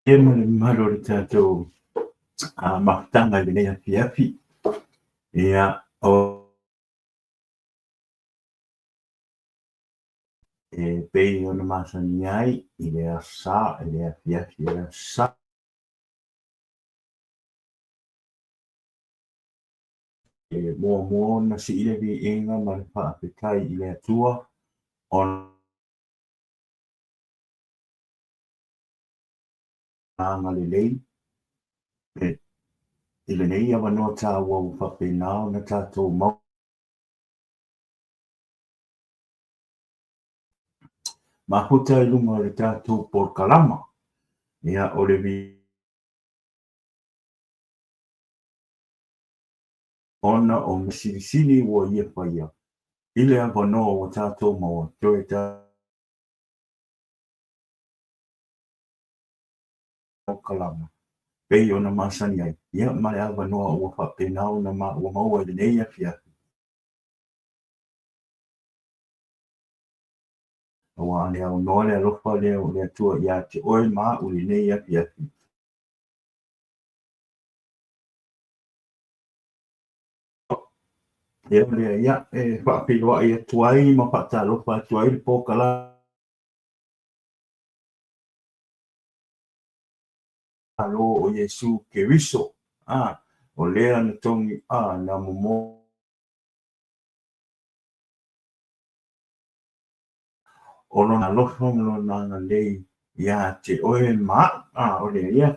Ia ma le mamalu o le tatou mafutaga i lenei afiafi. Ia, o e pei ona masani ai i le Aso Sa, i le afiafi o le Aso Sa. E muamua ona sii le viiga ma le faafetai i le Atua ona agalelei i lenei avanoa taua ua faapena ona tatou maua. Mafuta i luga o le tatou polokalama. Ia, o le Ona o mea silisili ua ia faia i le avanoa ua tatou maua, toe polokalama pei ona masani ai, ia ma le avanoa ua faapena ona maua maua i lenei afiafi. Aua a le aunoa le alofa lea o le Atua ia te oe ma au i lenei afiafi. Ia lea, ia, e faafeiloai atu ai ma faatalofa atu ai le polokalama Malo o Iesu Keriso, a, o lea na togi, a, na momo o lona alofa ma lona agalelei ia te oe ma au, a, o lea ia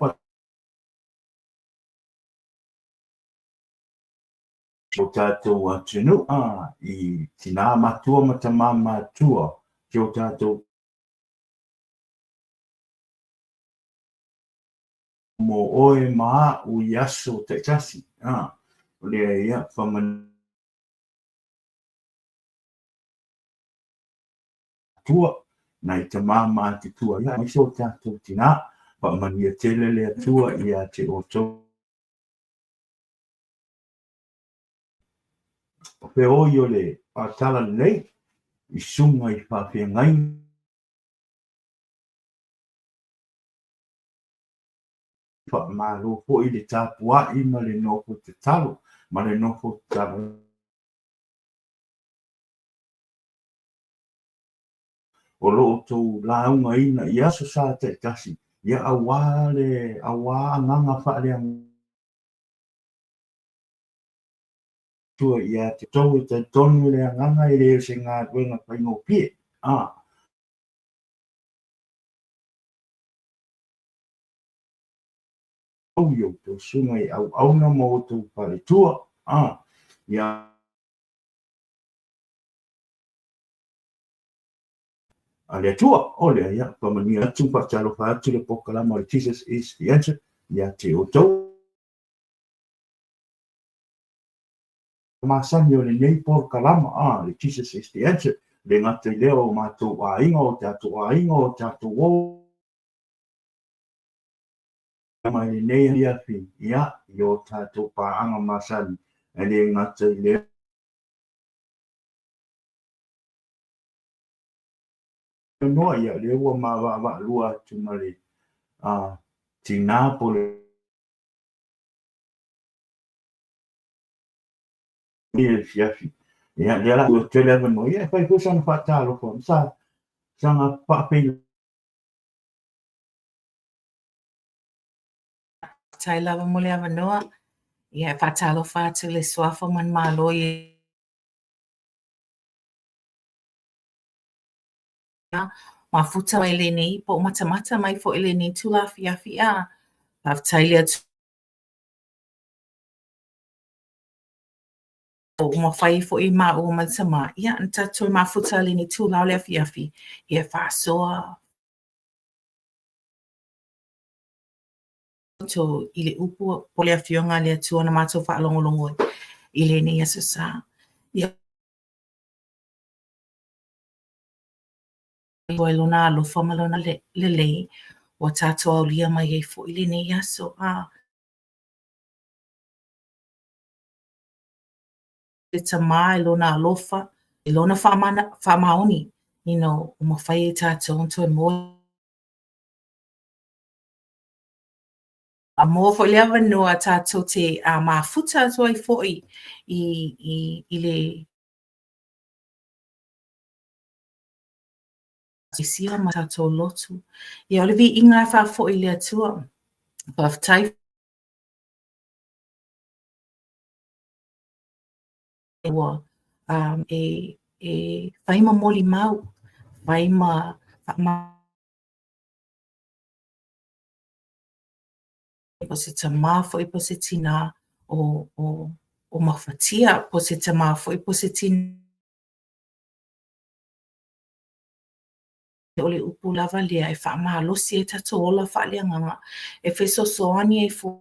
o tatou atunuu, a, i tinā matua ma tamā matua ki o tatou mō oe ma aʻu i aso taitasi, a, o lea ia tua, nai tamā ma atutua, ia, aemaise o tatou tinā, faamanuia tele le Atua ia te outou. O feoi o le Talalelei i susuga i faafeagaiga. Faamalo foi le tapuai ma le nofo tatalo ma le nofo tatalo. O lo outou laugaina i aso sa taitasi, ia aua le aua agaga faaleatua ia te outou e talitonu le agaga e le o se galuega faigofie. A. I outou susuga i auauna ma outou faletua. A. Ia. A le Atua, o lea ia, faamanuia atu ma faatalofa atu le polokalama o le Jesus is the Answer ia te outou. Masani o lenei polokalama, a, le Jesus is the Answer, le gata i lea o matou aiga, o tatou aiga, o tatou o mai lenei afiafi, ia, i o tatou paaga masani, e le gata i lea, Noa, ia, lea ua ma vaavaalua atu ma le tinā po le afiafi. Ia, lea la ua tele avanoa, ia, e fai foi sana faatalofa, sa, sana faafeiloai. Faafetai lava mo le avanoa. Ia, e faatalofa atu i le Suafa manumalo i mafuta mai lenei po o matamata mai foi i lenei itula afiafi. A faafetai le Atua ua mafai ai foi maua ma le tama, ia, na tatou mafuta i lenei itula o le afiafi, ia faasoa outou i le upu po o le Afioga a le Atua na matou faalogologo ai i lenei Aso Sa. Ia i lona alofa ma lona lelei ua tatou aulia mai ai foi lenei aso. A le Tama i lona alofa, i lona faamaoni, you know, ua mafai e tatou ona toe moe. Maua foi le avanoa tatou te mafuta atu ai foi i, i, i le Ekalesia ma tatou lotu. Ia, o le viiga e faafoi i le Atua. Faafetai ua e, e fai ma molimau, fai ma po o se tamā foi po o se tinā o, o, o mafatia, po o se tamā foi po o se tinā o le upu lava lea e faamalosi ai tatou ola faaleagaga, e fesoasoani ai foi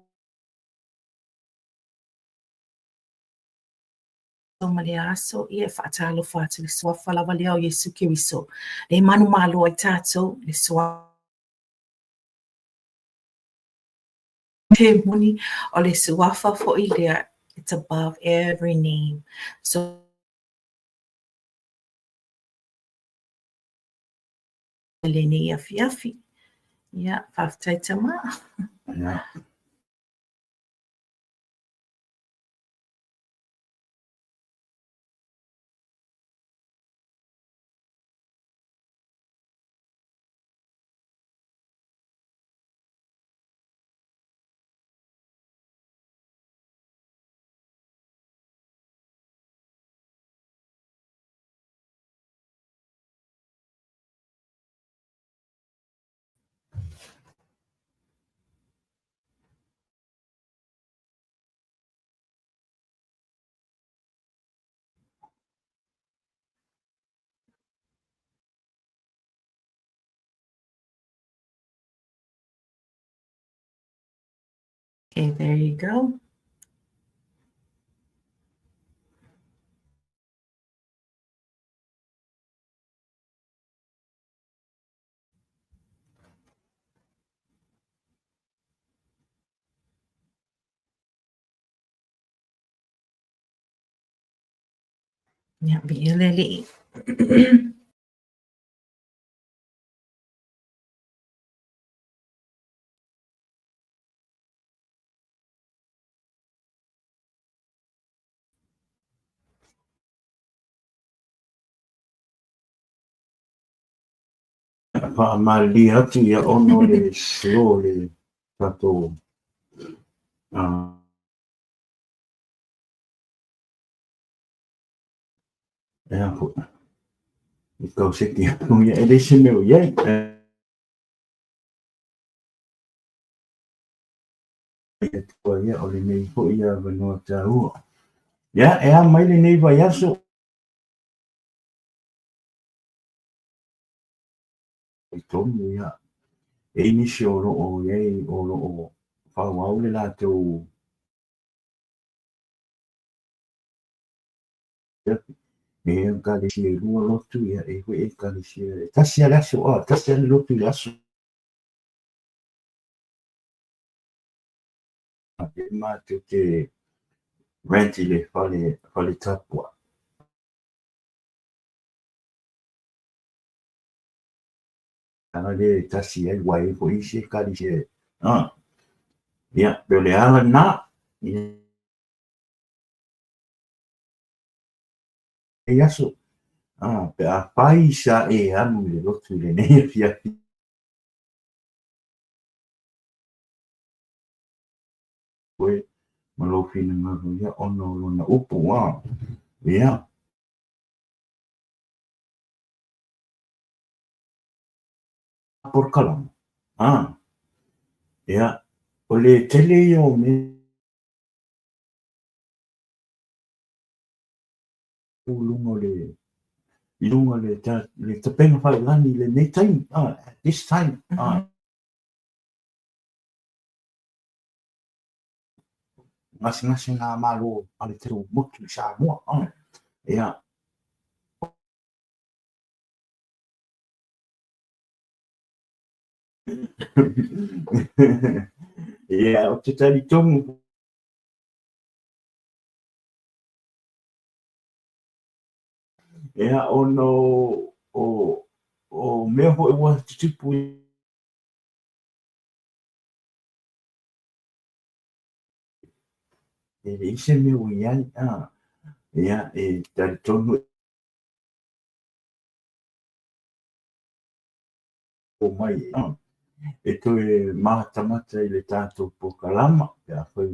ma le aso, ia e faatalofa atu i le suafa lava lea o Iesu Keriso, e manumalo ai tatou, le suafa moni, o le suafa foi lea, it's above every name. So, lenei afiafi. Ia, faafetai tama. Ia. Okay, there you go. Ia, viia le Alii. Faamalie atu ia ona o le slow o le tatou e a foi i tau seki atu ia e leai se mea o i ai. Atua ia o lenei foi avanoa taua. Ia e a mai lenei vaiaso i tonu ia e i ai nisi o lo o i ai o lo o faaauau le latou e i ai ekalesia e lua lotu ia e i ai foi ekalesia e tasi lava le aso, tasi lava le lotu i le aso. E matou te rent i le fale, fale tapuai. Ala lea e tasi ai, aua e i ai foi isi ekalesia e, ia, pei o le ala lena. I aso, pe afai sa e alu i le lotu i lenei afiafi oe ma lou finagalo ia ona o lona upu, ia. Polokalame, ia, o le tele ia o mea i luga o le i luga o le le tapena falelagi i lenei taimi, at this time, gasegase nā Malo a le tatou motu i Samoa, ia. Ia, ou te talitonu ia ona o, o, o mea foi ua tutupu. e leai se mea ua i ai, ia, e talitonu mai e toe matamata i le tatou polokalama pe afai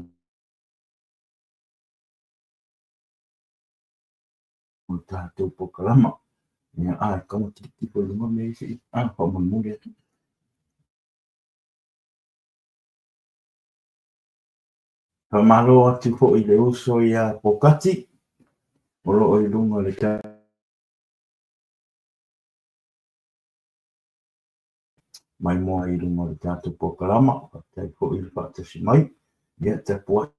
o le tatou polokalama. Ia, a, e tatau ona tilotilo i luga mea ia se i faamolemole atu. Faamalo atu foi i le uso ia Pokati o lo o i luga o le maimoa i luga o le tatou polokalama. Faafetai foi le faatasi mai. Ia, tapuai.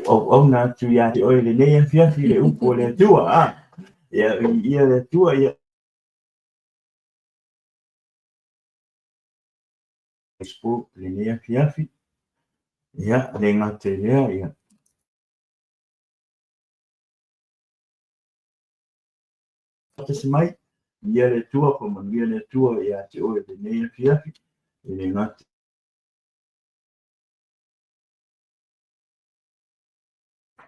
Auauna atu ia te oe lenei afiafi le upu a le Atua. Ia, viia le Atua, ia. Facebook lenei afiafi. Ia, le gata i lea, ia. Faatasi mai, viia le Atua, faamanuia le Atua ia te oe lenei afiafi. E le gata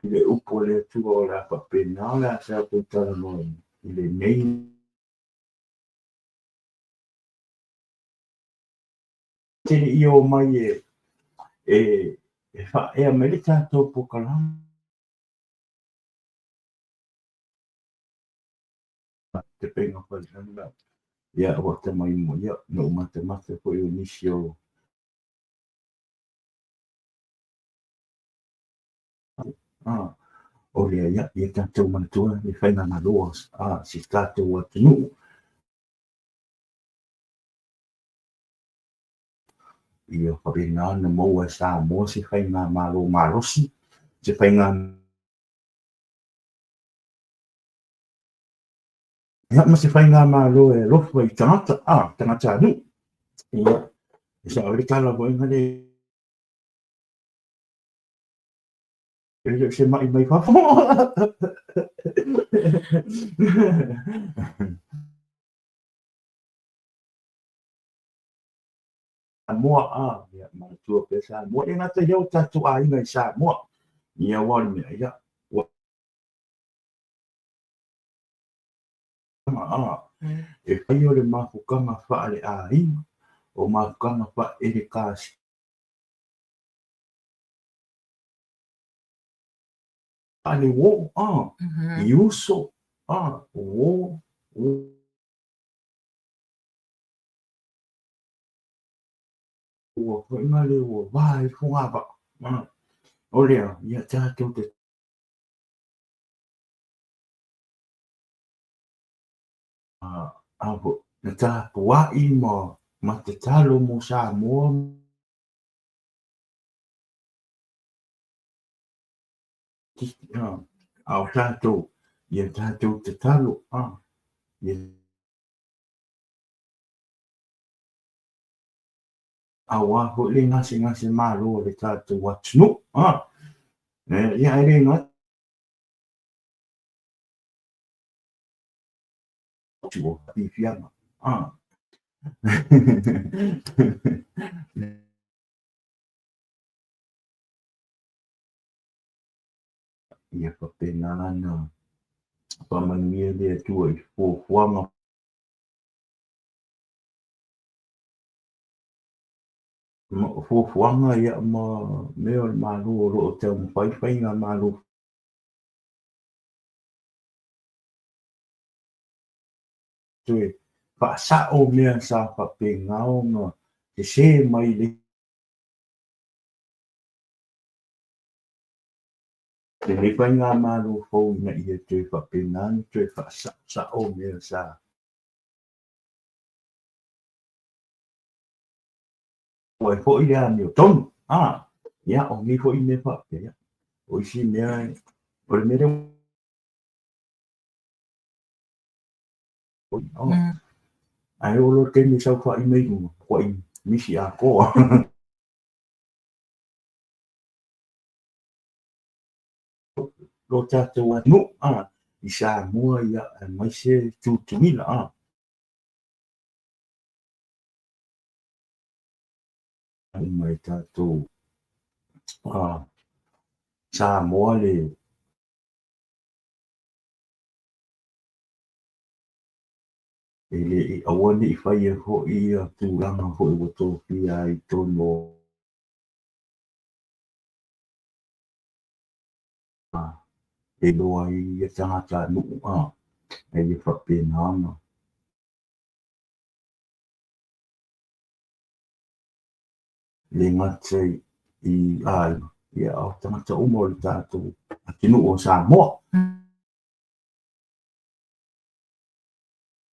i le upu a le Atua o le a faapena o le a tatou talanoa i lenei tele ia o mai e faaea mai le tatou polokalame. Tepenga Faleaga, ia ua tamai mo ia, na ou matamata foi o nisi o o lea ia, ia tatou manatua le faigamalo a si tatou atunuu. Ia faapena ona maua e Samoa se faigamalo malosi, se faiga ia ma se faigamalo e alofa i tagata, tagatanuu. Ia, e sao ai le tala foi lea e le o se mai mai fafo. Samoa, ia, manatua pea Samoa. E le gata i lea o tatou aiga i Samoa. Ia, aua o le mea, ia, ua e fai o le mafutaga faale-aiga, o mafutaga faale-Ekalesia, faale-uo, i uso, uo, ua foi ma le ua va i fogavaa. O lea, ia tatou te na tapuai ma tatalo mo Samoa. A o tatou, ia tatou tatalo, ia aua foi le gasegase malo o le tatou atunuu. Ia, e le gata ua fiafiaga. Ia faapena ona faamanuia le Atua i fuafuaga ia ma mea o le Malo o lo o taumafai faigamalo toe faasao mea sa faapena ona sese mai le lenei faigamalo fou ina ia toe faapena ona toe faasaosao mea sa ai foi le amiotonu. Ia, o nei foi mea faapea, o isi mea, o le mea lea ae oo loa i le taimi e saofai mai luga, matuai misi atoa. Lo tatou atunuu i Samoa, ia, aemaise Tutuila. Uma e tatou Samoa le E le i aua ne i faia foi ia tulaga foi ua tofia ai i totonu o e iloa ai ia tagatanuu a ia faapena ona le gata i aiga, ia a o tagata uma o le tatou atunuu o Samoa.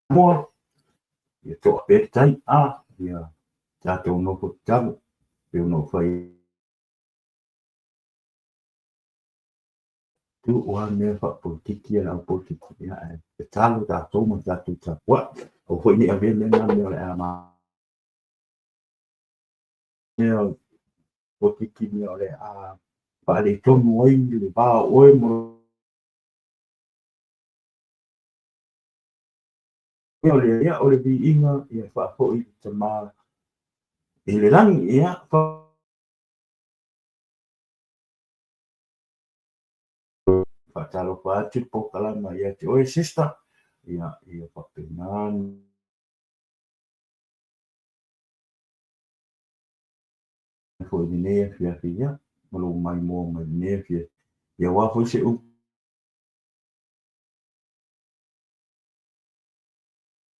Samoa, ia toa pea le tai, a, ia tatou nofo tatalo, pei ona ou fai atu, o a mea faapolokiki a le aupolokiki, ia ae tatalo tatou ma tatou tapuai. Aua foi ne i avea mea na mea o le a mea polokiki mea o le a faaletonu ai le va o oe ma Ia, o le, ia, o le viiga, ia faafoi i le Tama i le lagi, ia, faatalofa atu le polokalama ia te oe sister, ia, ia faapena foi i lenei afiafi, ia, ma lou maimoa mai i lenei afiafi, ia aua foi se upu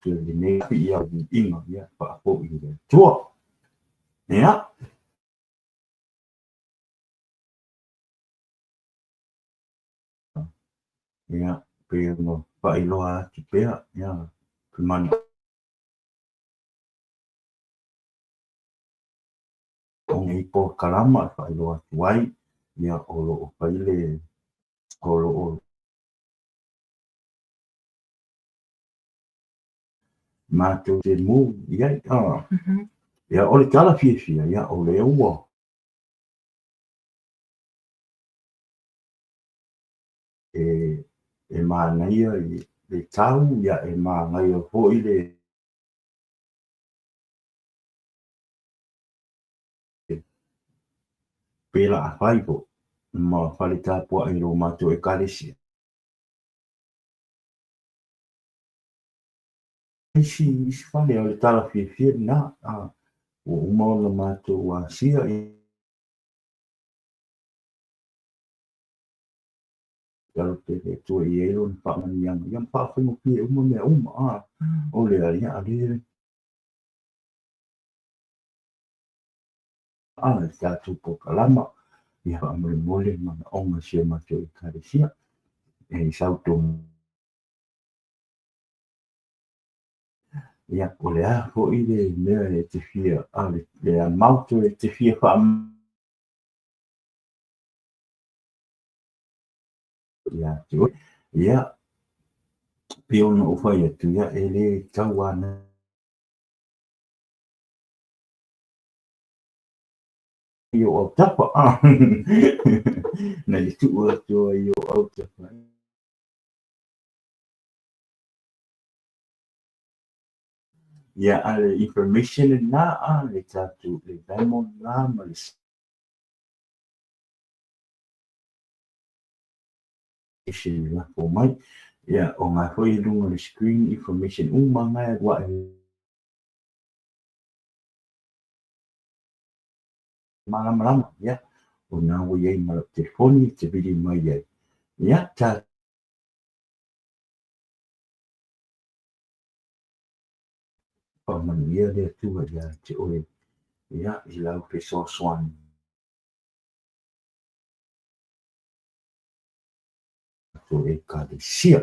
lenei ia viiga ia faafoi i le Atua. Ia. Ia, pei ona faailoa atu pea, ia, o nei polokalama e faailoa atu ai, ia, o lo o fai le, o lo o matou te move i ai. Ia, o le tala fiafia, ia, o lea ua e manaia le tau, ia, e manaia foi le pela a fai foi ma fale tapuai i lo matou ekalesia. Isi isi fale o le tala fiafia lena, ua uma ona matou asia i Tatalo pea le Atua e i ai lona faamanuiaga ia ma faafaigofie uma mea uma. O lea, ia, le le tatou polokalama, ia faamolemole manaoga o si o matou ekalesia e sau tonu. Ia, o le a foi le mea e te fia, le amount e te fia faa ia te oe. Ia, pei ona ou fai atu, ia, e le tau ana i ou autafa, na ia tuu atu ai i ou autafa. Ia, a le information lena, le tatou, le Venmo lena ma le information e lafo mai. Ia, o nga foi i luga o le screen information uma nga e alu ae malamalama. Ia, o na ua i ai ma lau telefoni e te vili mai ai. Ia, ta faamanuia le Atua ia te oe, ia, i lau fesoasoani. Tatou ekalesia.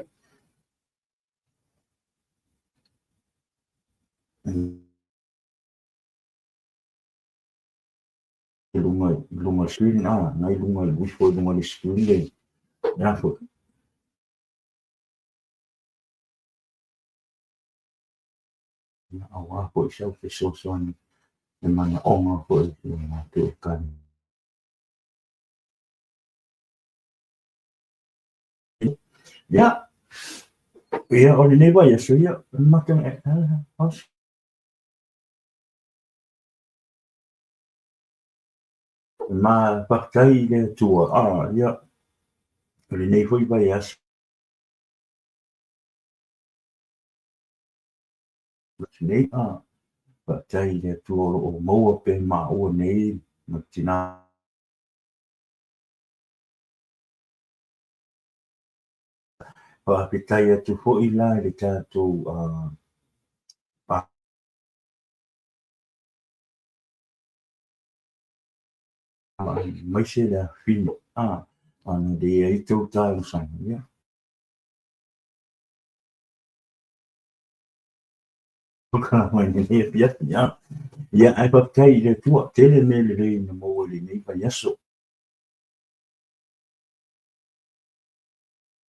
I luga i luga o le screen, na i luga i ifo i luga o le screen le le a foi. Ia, aua foi sau fesoasoani e manaoga foi i o matou ekalesia. Ia, ia, o lenei vaiaso, ia, matou Ma faafetai i le Atua, ia, o lenei foi vaiaso nei, faafetai i le Atua o lo o maua pea maua nei ma le tinā. Faafetai atu foi la i le tatou aemaise le afifino, ana leai tou talosaga, ia. Mai lenei afiafi, ia, ae faafetai i le Atua, tele mea lelei na maua i lenei vaiaso.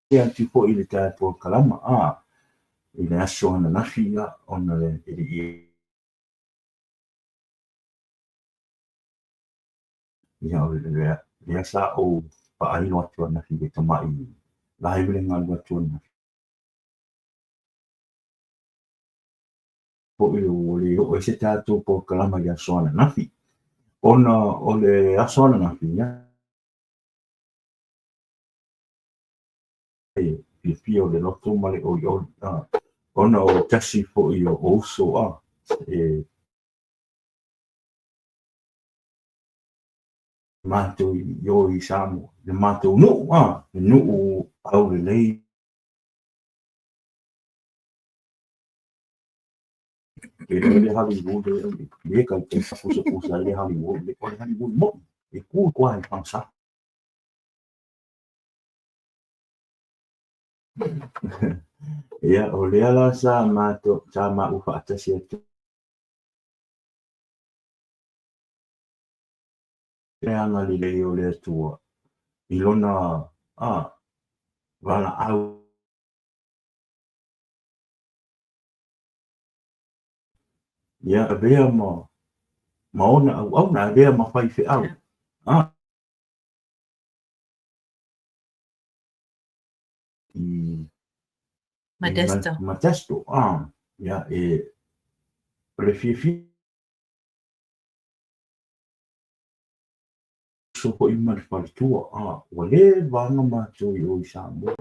Atu foi i le tatou kalama, i le aso ananafi, ona e le i ia, o lea sa ou faailo atu ananafi i le tamai live lea na alu atu ananafi. Foi ua le oo ai se tatou polokalama i le aso ananafi, ona o le aso ananafi, ia, e fiafia o le loto ma le olioli, ona o tasi foi o uso e matou i o i Samoa, le matou nuu, le nuu aulelei. E le le Hollywood le ka te pusa pusa i le Hollywood, o le Hollywood mo e ku kwa i Fagasa. Ia, o lea la sa matou sa maua faatasi atu le agalelei o le Atua i lona valaau. Ia, avea ma ona auauna, avea ma faifeau. I Modesto. Modesto. Ia, e o le fiafia uso foi ma le faletua. Ua leva ona matou i o i Samoa.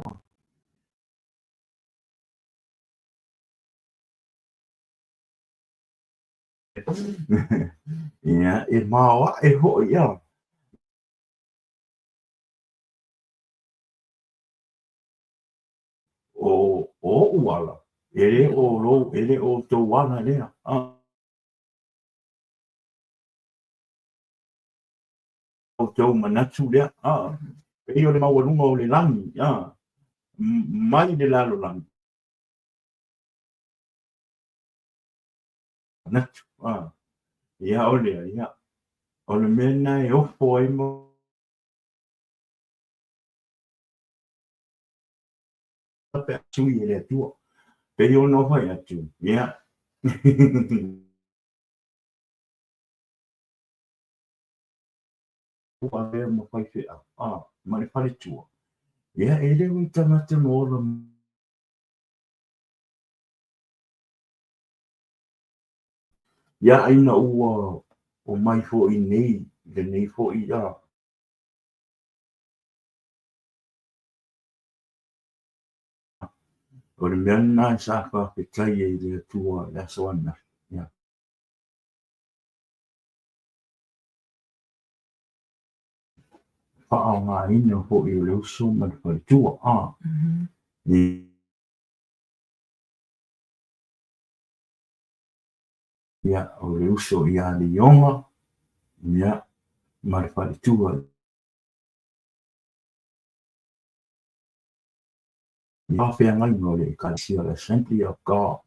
Ia, e maoae foi a. O oʻu ala, e le o lou, e le o tou ala lea. O tou manatu lea. Pei o le maualuga o le lagi, mai le lalolagi. Manatu. Ia, o lea, ia. O le mea lena e ofo ai ma pe a sui e le Atua. Pei ona ou fai atu, ia. Ua avea ma faifeau, ma le faletua. Ia, e le o ni tagata na ola ia, ina ua omai foi nei, lenei foi o le mea lena sa faafetai ai i le Atua i le aso ananafi. Ia. Faaaogaina foi o le uso ma le faletua. Ia, o le uso ia Leioga, ia, ma le faletua. Ia, feagaiga o le Ekalesia o le Assembly of God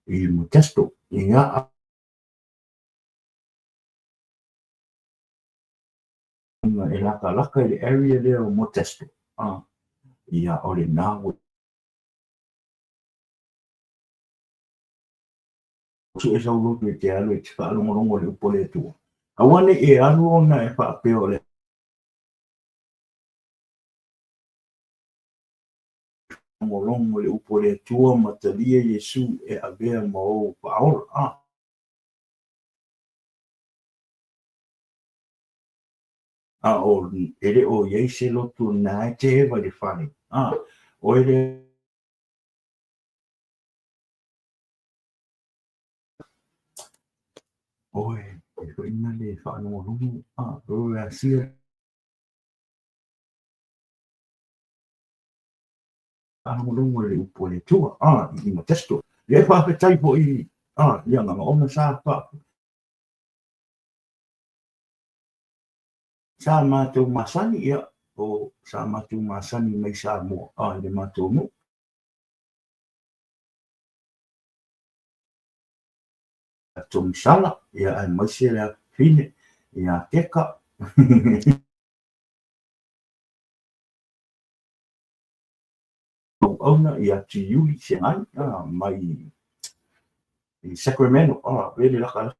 i Modesto. Ia, e latalata i le area lea o Modesto. Ia, o lena ua sue sau loto e te alu e te faalogologo i le upu a le Atua. Aua ne i e alu ona e faapea o le logologo i le upu a le Atua ma talia Iesu e avea ma ou faaola. A o e le o i ai se lotu na e te eva i le fale, a oe le oe e foi na le faalogologo, a oe asia faalogologo i le upu a le Atua, a i i Modesto. Ia e faafetai foi, a i agaga ona sa fa Sa matou masani, ia, o sa matou masani mai Samoa, a, i le matou nuu. Togisala, ia, aemaise le afafine ia Keka. Auauna ia Tiuli Segai, a, mai i Sacramento, a, vele laka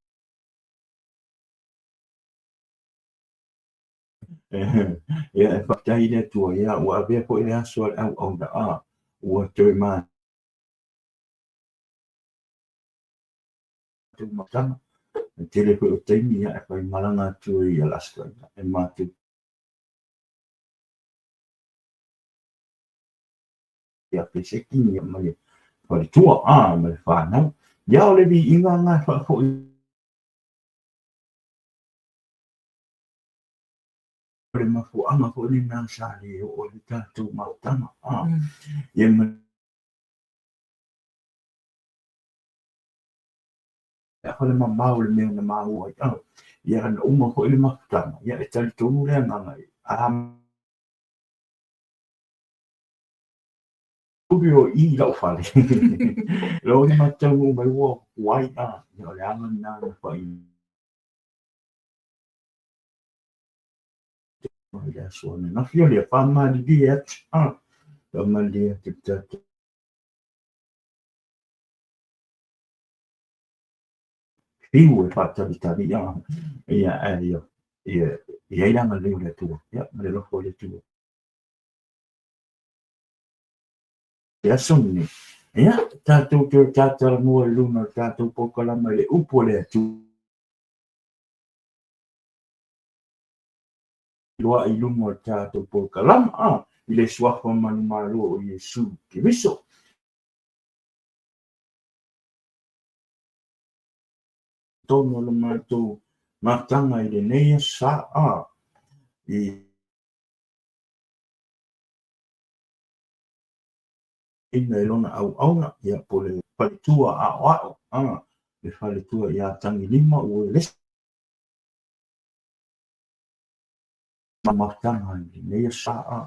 Ia, e faafetai i le Atua, ia, ua avea foi le aso a le auauna, a, ua toe matou mafutaga. E tele foi o taimi, ia, e fai malaga atu ai i Alaska, ia, e matou te apeseki, ia, ma le faletua, a, ma le fanau. Ia, o le viiga lena e faafoi O le mafuaaga foi lena sa le oo ai le tatou mafutaga, a, ia ma le fale mamao i le mea na maua ai, a, ia na uma foi le mafutaga, ia e talitonu le agaga, a uli o i i lau fale, loa na matou taunuu mai ua tuai, a, ia o le ala lena na fai i le aso ananafi. O lea, faamalilie atu, a, faamalilie atu i le tatou fiu e faatalitali, a, ia, ae ia, ia i ai le agalelei o le Atua, ia, ma le alofa o le Atua. Le aso lenei, ia, tatou toe talatalanoa i luna o le tatou polokalama i le upu a le Atua. Loa i luga o le tatou polokalama, a, i le suafa manumalo o Iesu Keriso. Totonu o le matou mafutaga i lenei aso sa, a, i ina i lona auauna, ia, po o le faletua aoao, a, le faletua ia Tagilima Uelese. Mafutaga i lenei aso sa, a,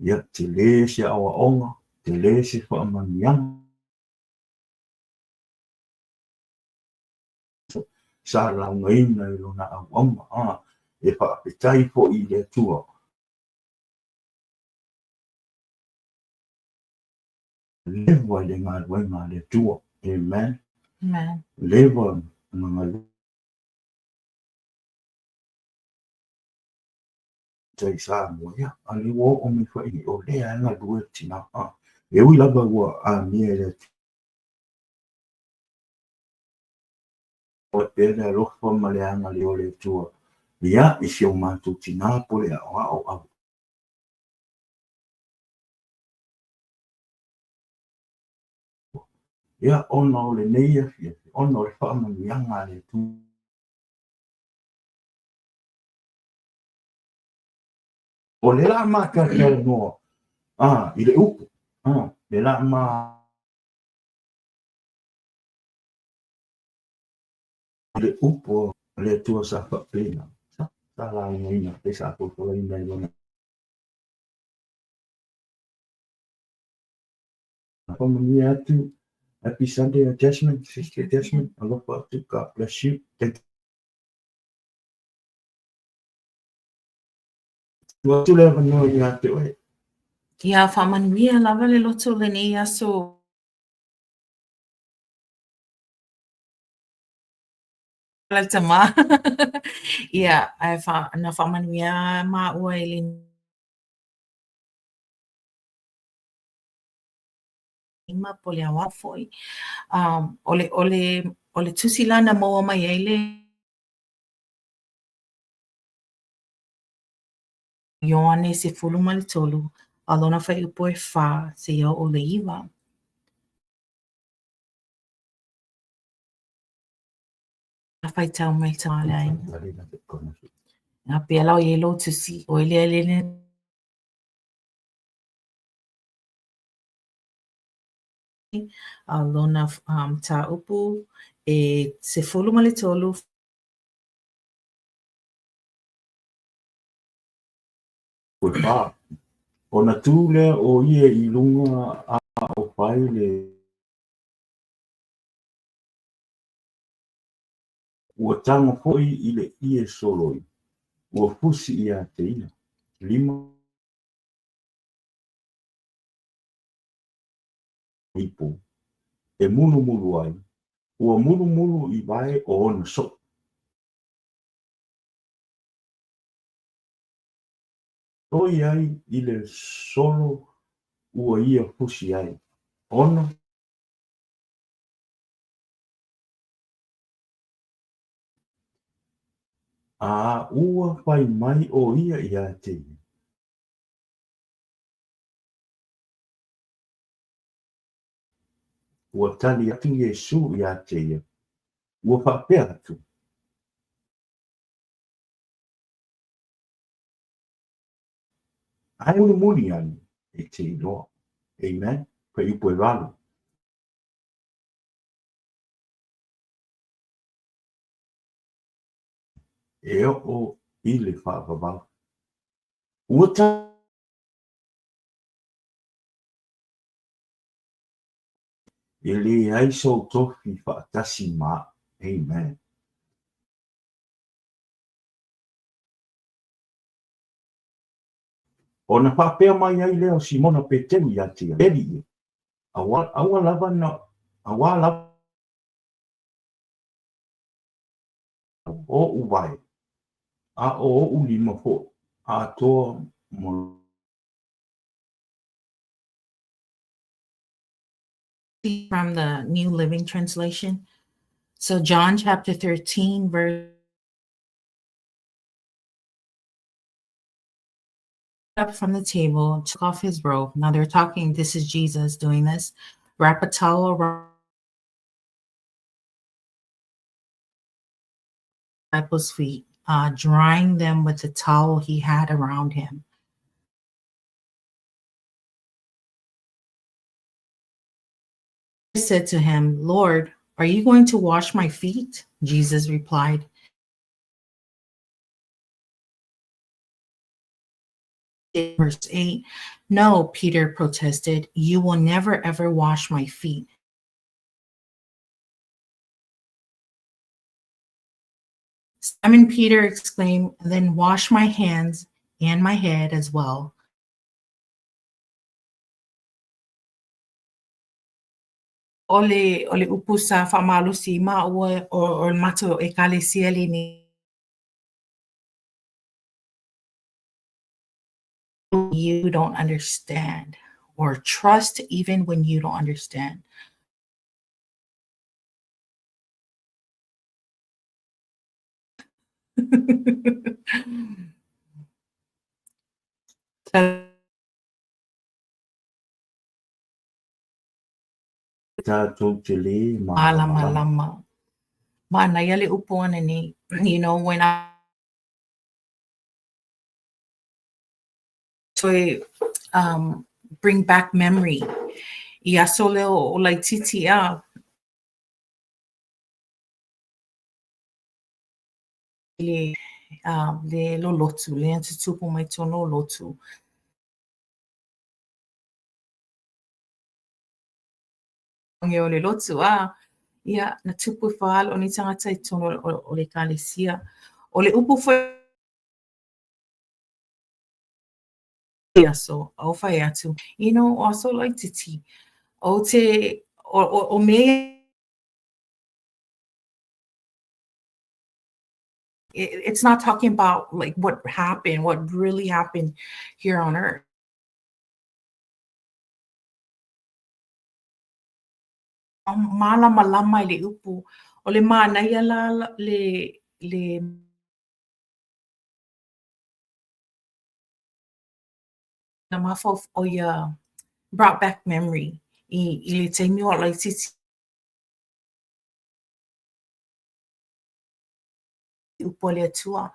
ia, tele se aoaoga, tele se faamanuiaga sa laugaina i lona auauna, a, e faafetai foi i le Atua. Leva i le galuega a le Atua. Amen. Amen. Leva na galue i Samoa, ia, a lea ua oo mai foi nei, o lea e galue le tina. A, e ui lava ua amia e le Atua pea le alofa ma le agalelei o le Atua, ia, i si o matou tina po o le aoao au. Ia, ona o lenei afiafi, ona o le faamanuiaga a le Atua. O le la ma talatalanoa, a, i le upu, a, le la ma i le upu a le Atua sa faapena, sa, sa laugaina pe sa folafolaina i lona Faamanuia atu. Happy Sunday, Jasmine, Sister Jasmine. Alofa atu. God bless you. Thank you. Atu le avanoa ia te oe. Ia faamanuia lava le loto o lenei aso. La tama. Ia, ae fa, na faamanuia māua i le lima po o le aoao foi. Um, o le, o le, o le tusi la na maua mai ai le Ioane 13, a lona fuaiupu e 4 seia oo i le 9. Faitau mai le aiga. A pea la o i lou tusi, o le le a lona mataupu e 13. Ua Ona tu lea o ia i luga a o fai le Ua tago foi i le ie soloi, ua fusi ia te ia, 5 ipu e mulumulu ai, ua mulumulu i vae o ona soo. Loi ai i le solo ua ia fusi ai, 6 A ua fai mai ʻo ia iā te ia. Ua tali atu Iesū iā te ia, ua faapea atu. Ae mulimuli ane e te iloa. Amen. Fuaiupu e 8. E oo i le faavavau. Ua E leai sou tofi faatasi ma aʻu. Amen. Ona faapea mai ai lea o Simona Peteru iā te ia, E Alii e, aua lava na, auā lava oʻu wae, a ʻo oʻu lima hoʻi, atoa ma From the New Living Translation. So John chapter 13 verse up from the table, took off his robe. Now they're talking, this is Jesus doing this. Wrap a towel around disciples' feet, drying them with the towel he had around him. Said to him, Lord, are you going to wash my feet? Jesus replied, Verse 8, No, Peter protested, you will never ever wash my feet. Simon Peter exclaimed, Then wash my hands and my head as well. O le, o le upu sa faamalosi maua o, o le matou ekalesia lenei. You don't understand or trust even when you don't understand. Tātou te lē Malamalama. Manaia le upu ana nei. You know, when I toe bring back memory i aso lea o laitiiti a le le lolotu, le tutupu mai tonu o lotu. O le lotu, a ia, na tupu e whaalo ni tangata i tonu o le ekalesia. O le upu foi aso, au whai atu, you know, o aso laitiiti, o te, o me it's not talking about like what happened, what really happened here on earth. Malamalama i le upu. O le manaia la le Na mafaufau ia brought back memory i i le taimi o a'u laitiiti upu a le Atua.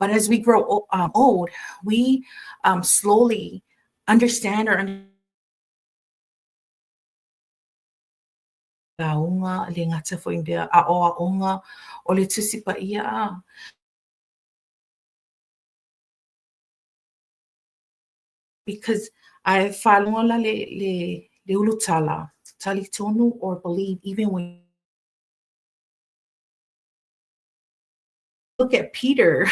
But as we grow old, we slowly understand or lauga, le gata foi i lea aoaoga o le Tusi Paia a. Because I faalogo la le, le, le ulutala, talitonu or believe even when look at Peter.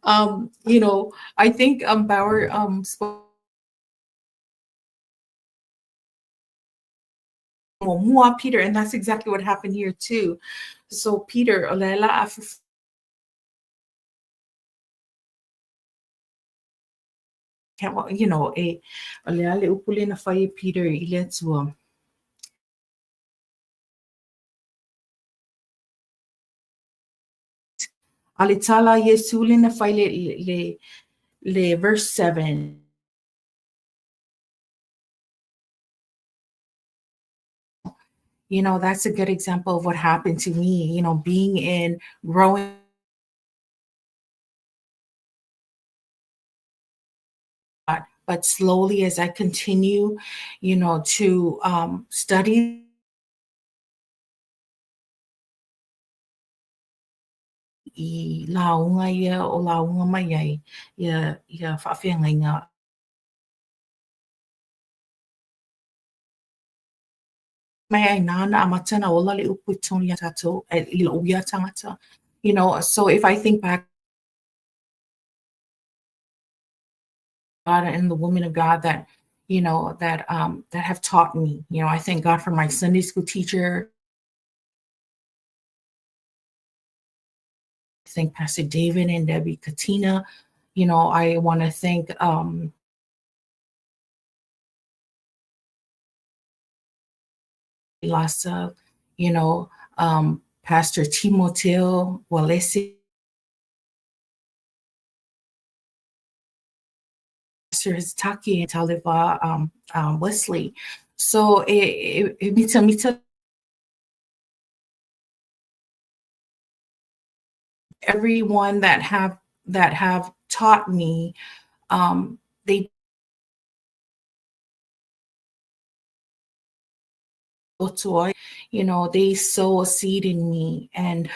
I think Bauer spoke muamua Peter, and that's exactly what happened here too. So Peter, o le la e o le a le upu le na fai e Peter i le Atua. A le tala Iesu le na fai le verse 7. That's a good example of what happened to me, being in growing but slowly as I continue, to study i lauga ia o lauga mai ai ia faafeagaiga. Mai ai nāna amata na ola le upu i totonu ia tātou, i lou ia tagata. So if I think back God and the women of God that you know that um that have taught me. I thank God for my Sunday school teacher. Thank Pastor David and Debbie Katina. I want to thank Lasa, Pastor Timoteo Walesi, Pastor Hiztaki and Taliva Wesley. So e mita mita everyone that have taught me, they they sow a seed in me, and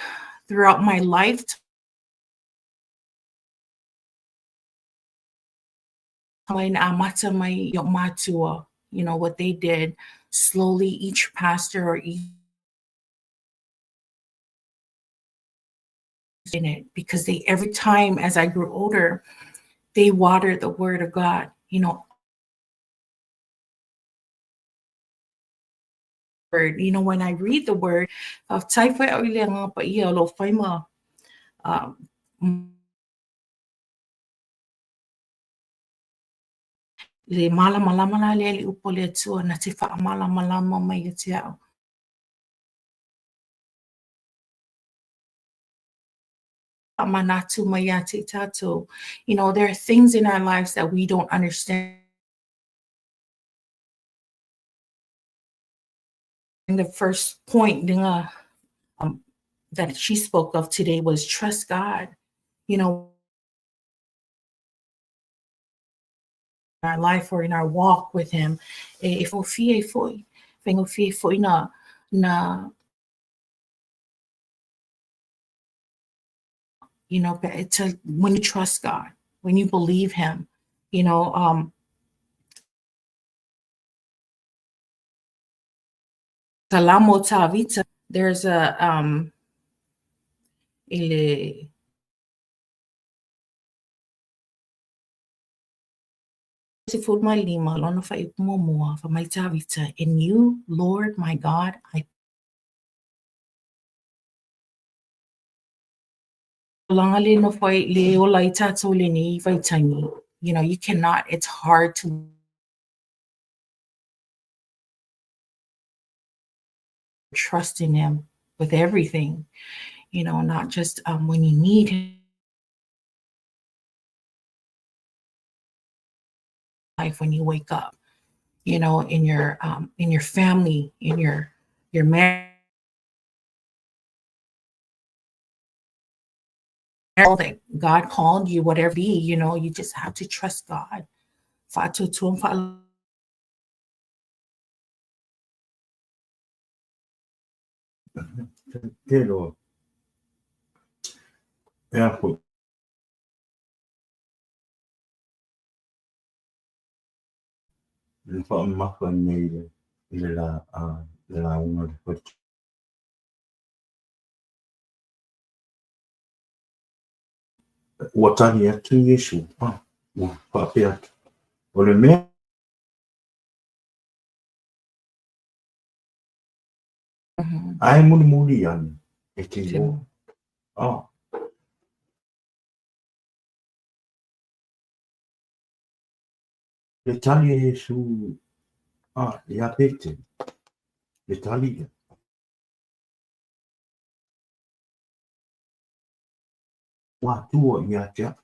throughout my life mai na amata mai i o mātua, what they did, slowly each pastor or each in it, because they every time as I grew older, they watered the word of God. When I read the word, faafetai foi au i le Agaga Paia o lo o fai ma le malamalama la lea le upu o le Atua na te faamalamalama mai ia te au. Faamanatu mai ia te tātou. There are things in our lives that we don't understand. And the first point that she spoke of today was trust God. Our life or in our walk with Him. E fofie foi, faigofie foi na to when you trust God, when you believe Him, Salamo Tavita, there's a i le 15 lona fuaiupu muamua, fai mai Tavita, "In you, Lord my God, I Langa le no foi le ola i tātou le nei vaitaimi. You cannot, it's hard to trust in Him with everything, not just when you need Him. life when you wake up, in your family, in your marriage, that God called you, whatever be, you just have to trust God. Fa'atuatua. Te loa. E a foi. Le whaamafa nei i le la, le lauga le whatu. Ua tali atu Iesu, ua faapea atu, o le mea ae mulimuli ane e te iloa. Le tali a Iesu ia Peteru, le tali ia. Atua ia te au.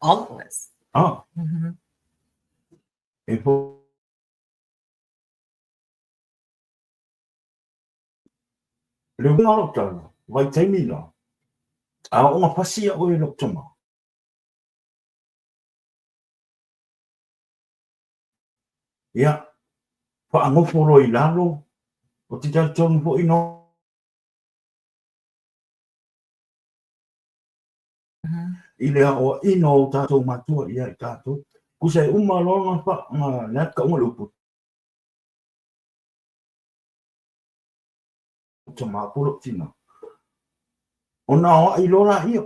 All of us. E po Le uiga o lou tala, vaitaimi la, a oo pasi ia oe e lou tama. Ia, faagofo loa i lalo, o te talitonu foi no i le aoaina o tatou matua ia i tatou. Kusa e uma loa nga fa, nga le a kauga le upu. Tama po lou tina. Ona aoai loa laia.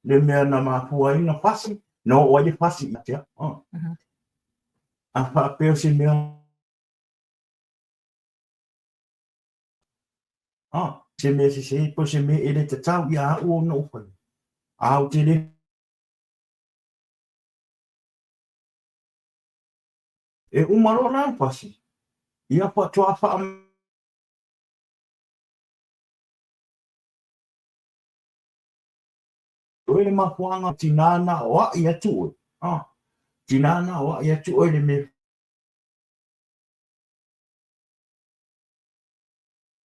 Le mea na mafua ai na pasi, na oo ai le pasi ia te au. A faapea o se mea se mea sese po o se mea e le tatau ia au ona ou faia. A ou te le E uma loa la le pasi, ia faatoa faa Oe le mafuaaga tinā na aoai atu oe. Tinā na aoai atu oe le mea.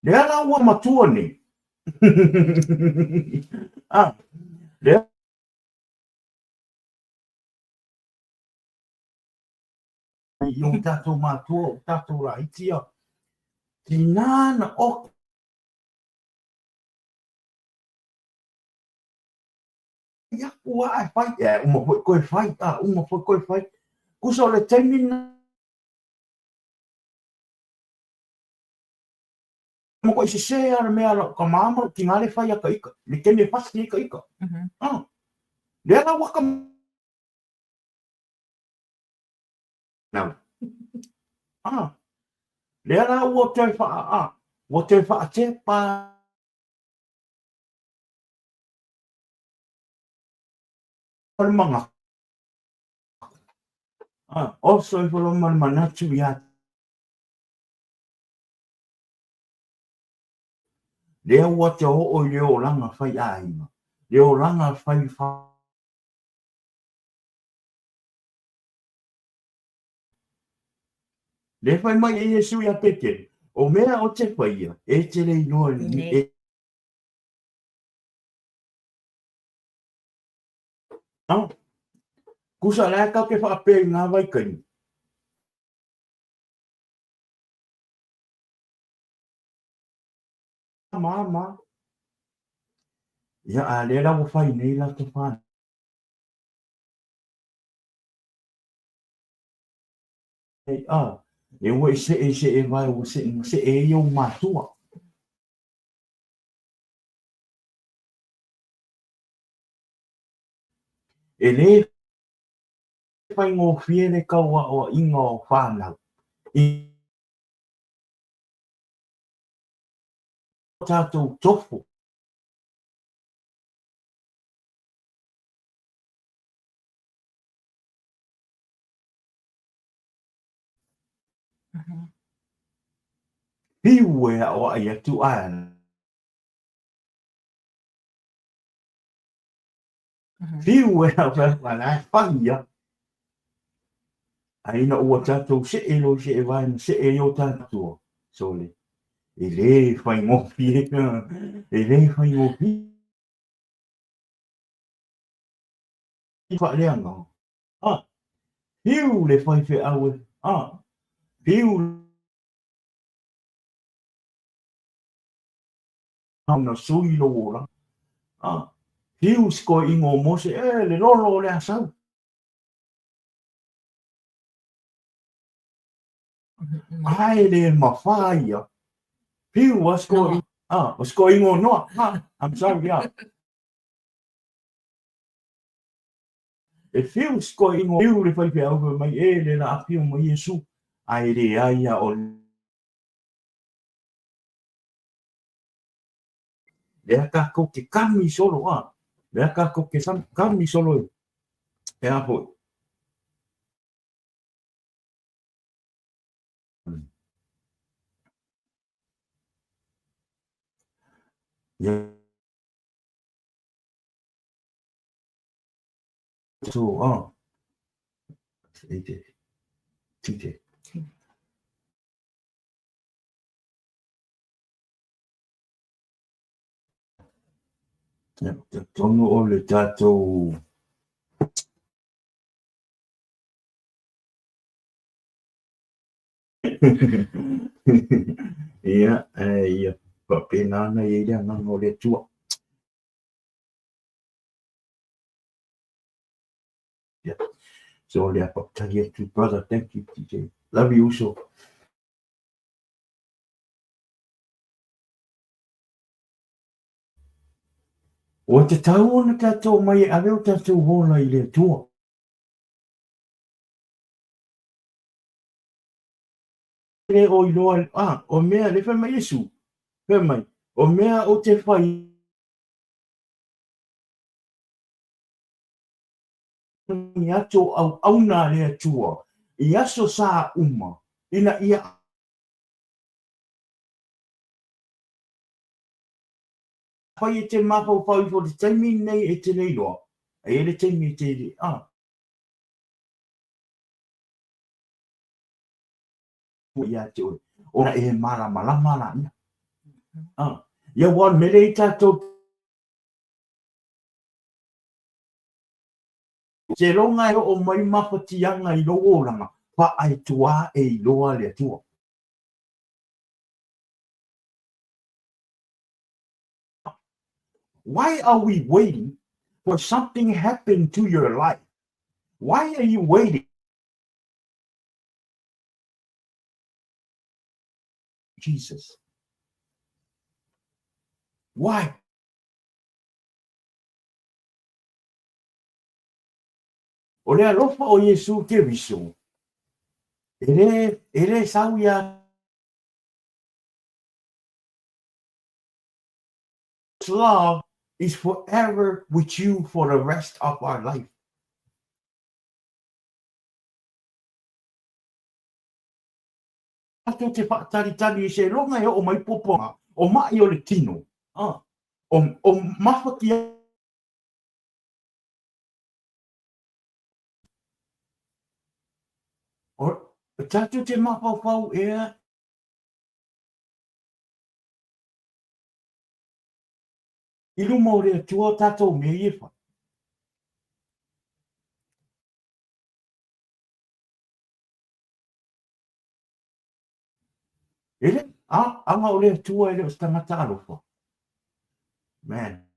Lea la ua matua nei. Lea i o tatou matua o tatou laiti ia. Tinā na oki. Ia aku a e fai, e uma foi koe fai, a uma foi koe fai. Kusa o le taimi na makuai sesē a le mea lau ka mama lou tina le fai a ka ika, le taimi e fasi ai ka ika. Lea la ua ka nau. Lea la ua toe wha, ua toe whaatepa le manga. Oso ifo loa ma le manatu ia lea ua te oo i le olaga fai aiga, le olaga fai fa. Le fai mai e Iesu ia Peteru, o mea o te faia, e te le iloa e. Kusa la e kau te whaapea i ngā waikaini. Māmā. Ia, a lea la ua whai nei la te whānau. E ua e se e se e vai ua se se e ia o mātua. E lē faigofie le tauaoaiga o fanau i o tatou tofu. Fiu e aoai atu ae. Fiu e au fai atu, a la e fai ia. Ae ina ua tatou see loa i se vae na see ai o tatou, sole, e le faigofie, e le faigofie faaleaga. Ah, fiu le faifeau e, ah, fiu ona sui lou olaga. Ah, fiu si toeaina o Mose, e le lolo o le asau. Ae le mafai ia. Fiu a si toeaina, ah, o si toeaina o Noa. Ah, I'm sorry, yeah. E fiu si toeaina, fiu le faifeau fai mai, e le la afio mai Iesu. Ae leai a o Lea tatou te kami solo a. Lea tatou te kami solo e a foi. Ia so a. AJ. TJ. Tonu o le tatou Ia, ia faapena ana i ai le agaga o le Atua. Yeah. So le a faafetai atu brother, thank you TJ. Love you uso. Ua tatau ona tatou omai e ave o tatou ola i le Atua. Le o iloa, ah, o mea, le fai mai Iesu, fai mai, o mea ou te fai atu o auauna a le Atua i aso sa uma, ina ia Afai e te mafaufau ifo i le taimi lenei e te le iloa, e i ai le taimi e te a. Ia te oe, ona e malamalama laia. A, ia ua mele i tatou Seiloga e oo mai mafatiaga i lou olaga, faaetuā e iloa le Atua. Why are we waiting for something happen to your life? Why are you waiting? Jesus. Why? O le alofa o Iesu Keriso, e le, e le sau ia love is forever with you for the rest of our life. Tatou te faatalitali i se loga e oo mai puapuaga o maʻi o le tino, a, o, o mafatia o, tatou te mafaufau ea I luma o le Atua o tatou mea ia e fai. E le, a, aga o le Atua e le o se tagata alofa. Man.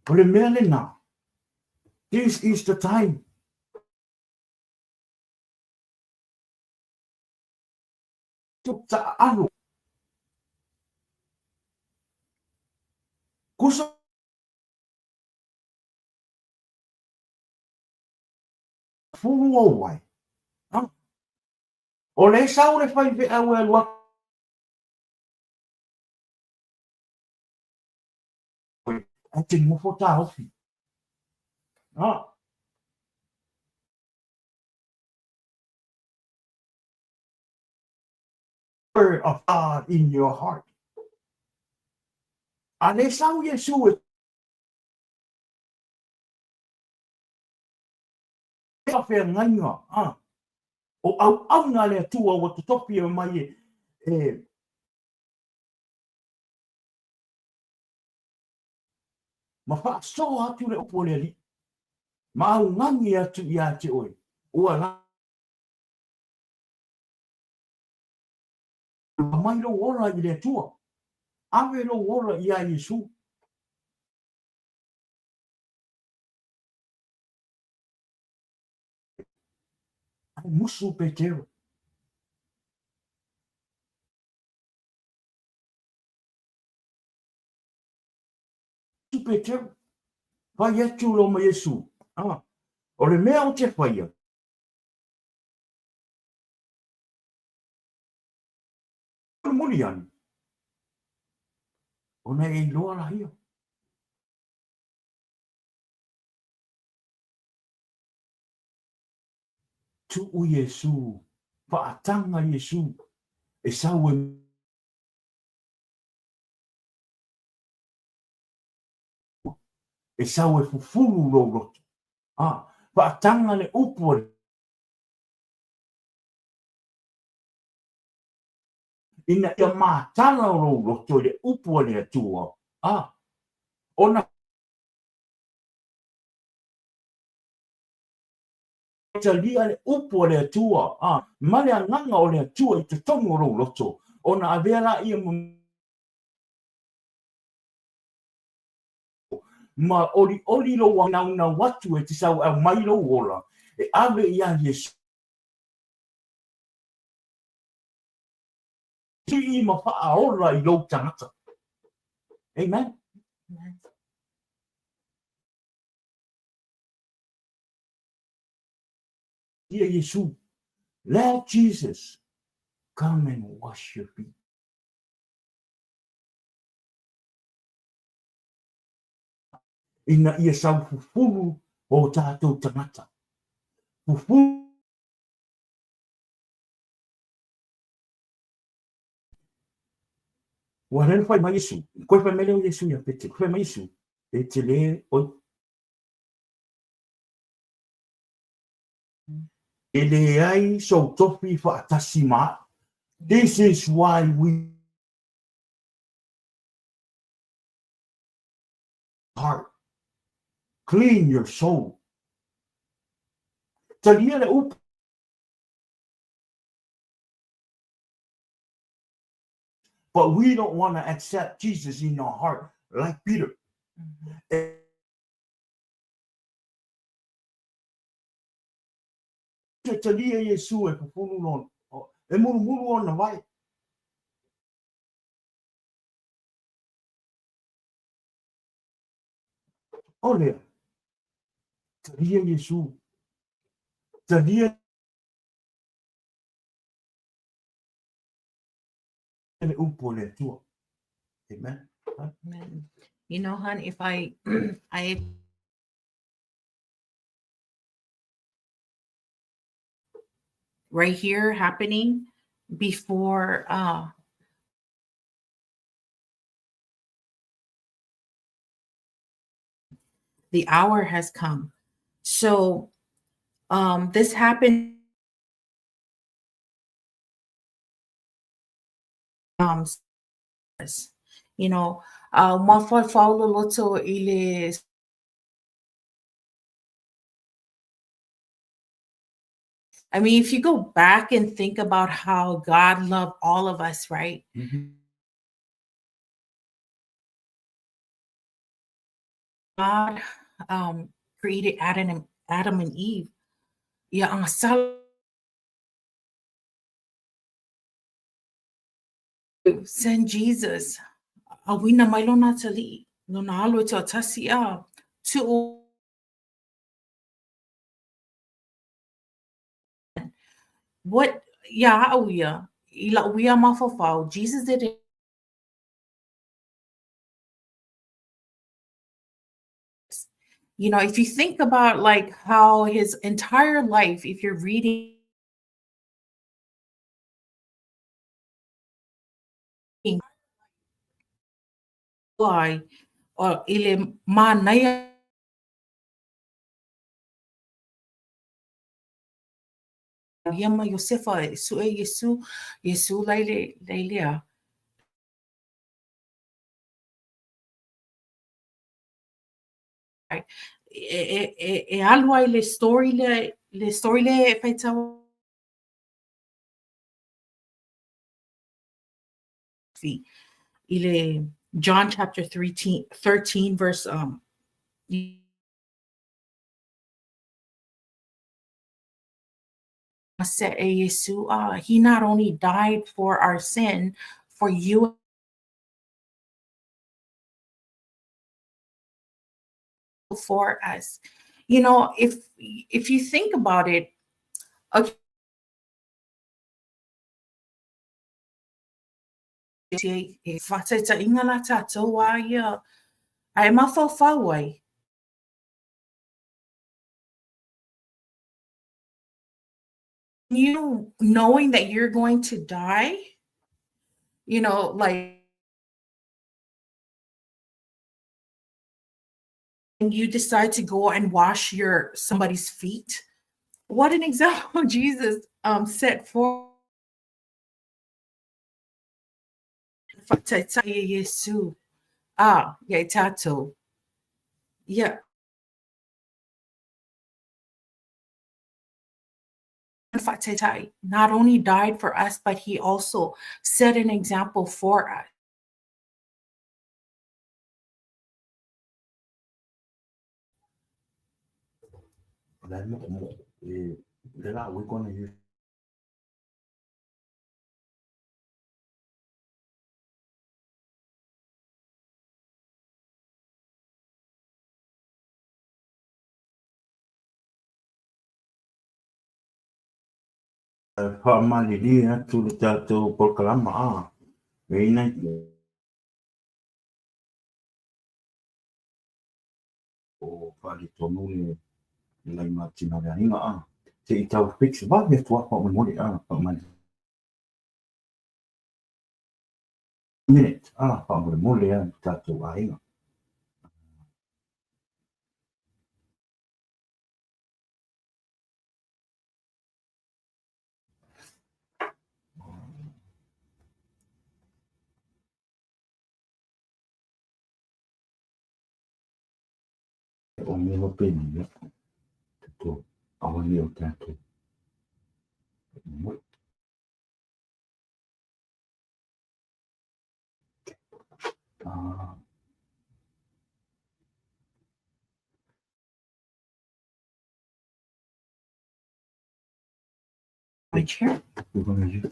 O le mea lena. This is the time. Taaalo. Kusa fulu ou ai. O le sau le faifeau e alu atu. Ae te nofo taofi. Word of God in your heart. A le sau Iesu e faafeagaiga, a, o auauna a le Atua ua totofi e mai e, e ma faasoa atu le upu a le Alii, ma augani atu ia te oe, ua Aumai lou ola i le Atua. Ave lou ola iā Iesu. Ae musu Petero. Musu Petero. Fai atu lo ma Iesu. Ah, o le mea ou te faia. Mulimuli ane, ona e iloa la ia. Tuu Iesu, faataga Iesu, e sau e e sau e fufulu lou loto. A, faataga le upu a le Ina ia matala o lou loto i le upu a le Atua, a, ona talia le upu a le Atua, a, ma le agaga o le Atua i totonu o lou loto, ona avea laia ma ma olioli lou naunau atu e te sau e aumai lou ola e ave iā Iesu. Sii ma faaola i lou tagata. Amen. Amen. Ia Iesu, let Jesus come and wash your feet. Ina ia sau fufulu o tātou tagata. Fufulu Ua lea na fai mai Iesu, koe fai mai lea o Iesu ia Petero, fai mai Iesu, e te le oi. E leai sou tofi faatasi ma a'u. This is why we heart. Clean your soul. Talia le upu. But we don't want to accept Jesus in our heart like Peter. E talia Iesu e pupulu lona, e mulumulu ona vae. O lea, talia Iesu, talia le upu o le Atua. Amen. Amen. You know, hon, if I, I right here happening before uh the hour has come. So um this happened um you know, uh mafaufau i le I mean, if you go back and think about how God loved all of us, right? Mm-hmm. God um, created Adam and Adam and Eve. Ia agasala send Jesus. Auina mai lona atalii, lona alo e toatasi a tuu what ia au ia i la'u ia mafaufau Jesus did it you know if you think about like how his entire life if you're reading Ai o i le manaia ia ma Iosefa e suʻe Iesū, Iesū la i le, la i le a. E alu ai le story lea, le story lea e faitau i le John chapter 13, 13 verse se e Iesu, he not only died for our sin, for you for us. You know, if you think about it, okay, e whataitainga la tātou a ia, a e mawhauwhau ai. You knowing that you're going to die, you know, like, and you decide to go and wash your somebody's feet. What an example Jesus set for Iesu. Ah, ia tātou. Yeah. Not only died for us, but he also set an example for us. We're gonna use Fa'amaliliina atu le tatou polokalama a e i nai o faaletonu le laina tina o le aiga a se i tau fix vave atu a faamolemole a faamalili minute a faamolemole a le tatou aiga. O mea faapena, ia, tatou aua ne i o tatou moe. My chair. We're gonna use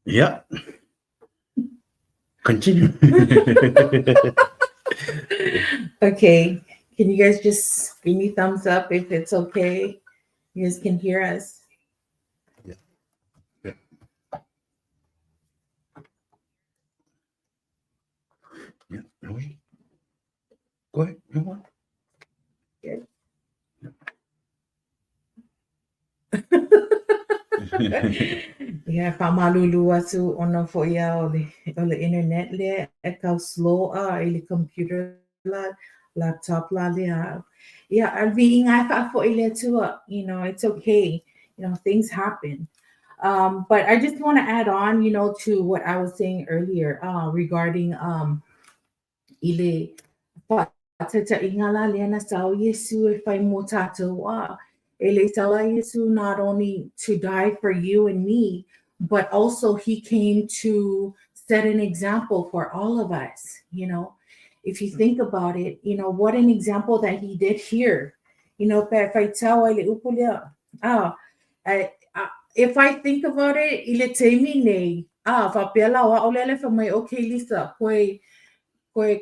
Ia, Continue. Okay. Can you guys just give me thumbs up if it's okay? You guys can hear us. Yeah. Yeah. Yeah. Louis? Go ahead. You want? Good. Ia, faamalulu atu ona foi ia o le internet lea e tau slow a i le computer la, laptop la lea. Ia, a viiga e faafoi i le Atua, it's okay. Things happen. But I just want to add on to what I was saying earlier regarding i le faataitaiga la lea na sau Iesu e fai mo tātou a. E le sau la Iesu not only to die for you and me, but also he came to set an example for all of us. If you think about it, what an example that he did here. Pe faitau ai le upu lea. Ah, if I think about it, i le taimi nei, ah, faapea la o a'o lea le fai mai, okay, Lisa, koe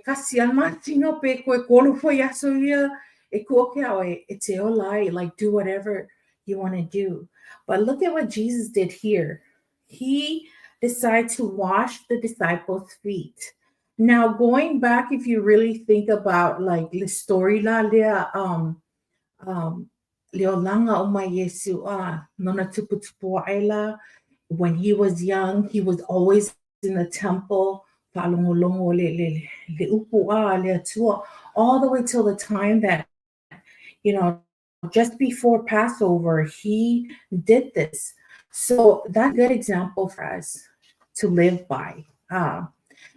kasi a masina pe koe kolu foi aso ia, e ku oke ao e te ola ai, like do whatever you want to do. But look at what Jesus did here. He decided to wash the disciples' feet. Now, going back, if you really think about like the story la lea, le olaga o mai Iesu a, nona tuputupu ae la, when he was young, he was always in the temple, faalogologo le upu a le Atua, all the way till the time that, just before Passover, he did this. So that's a good example for us to live by.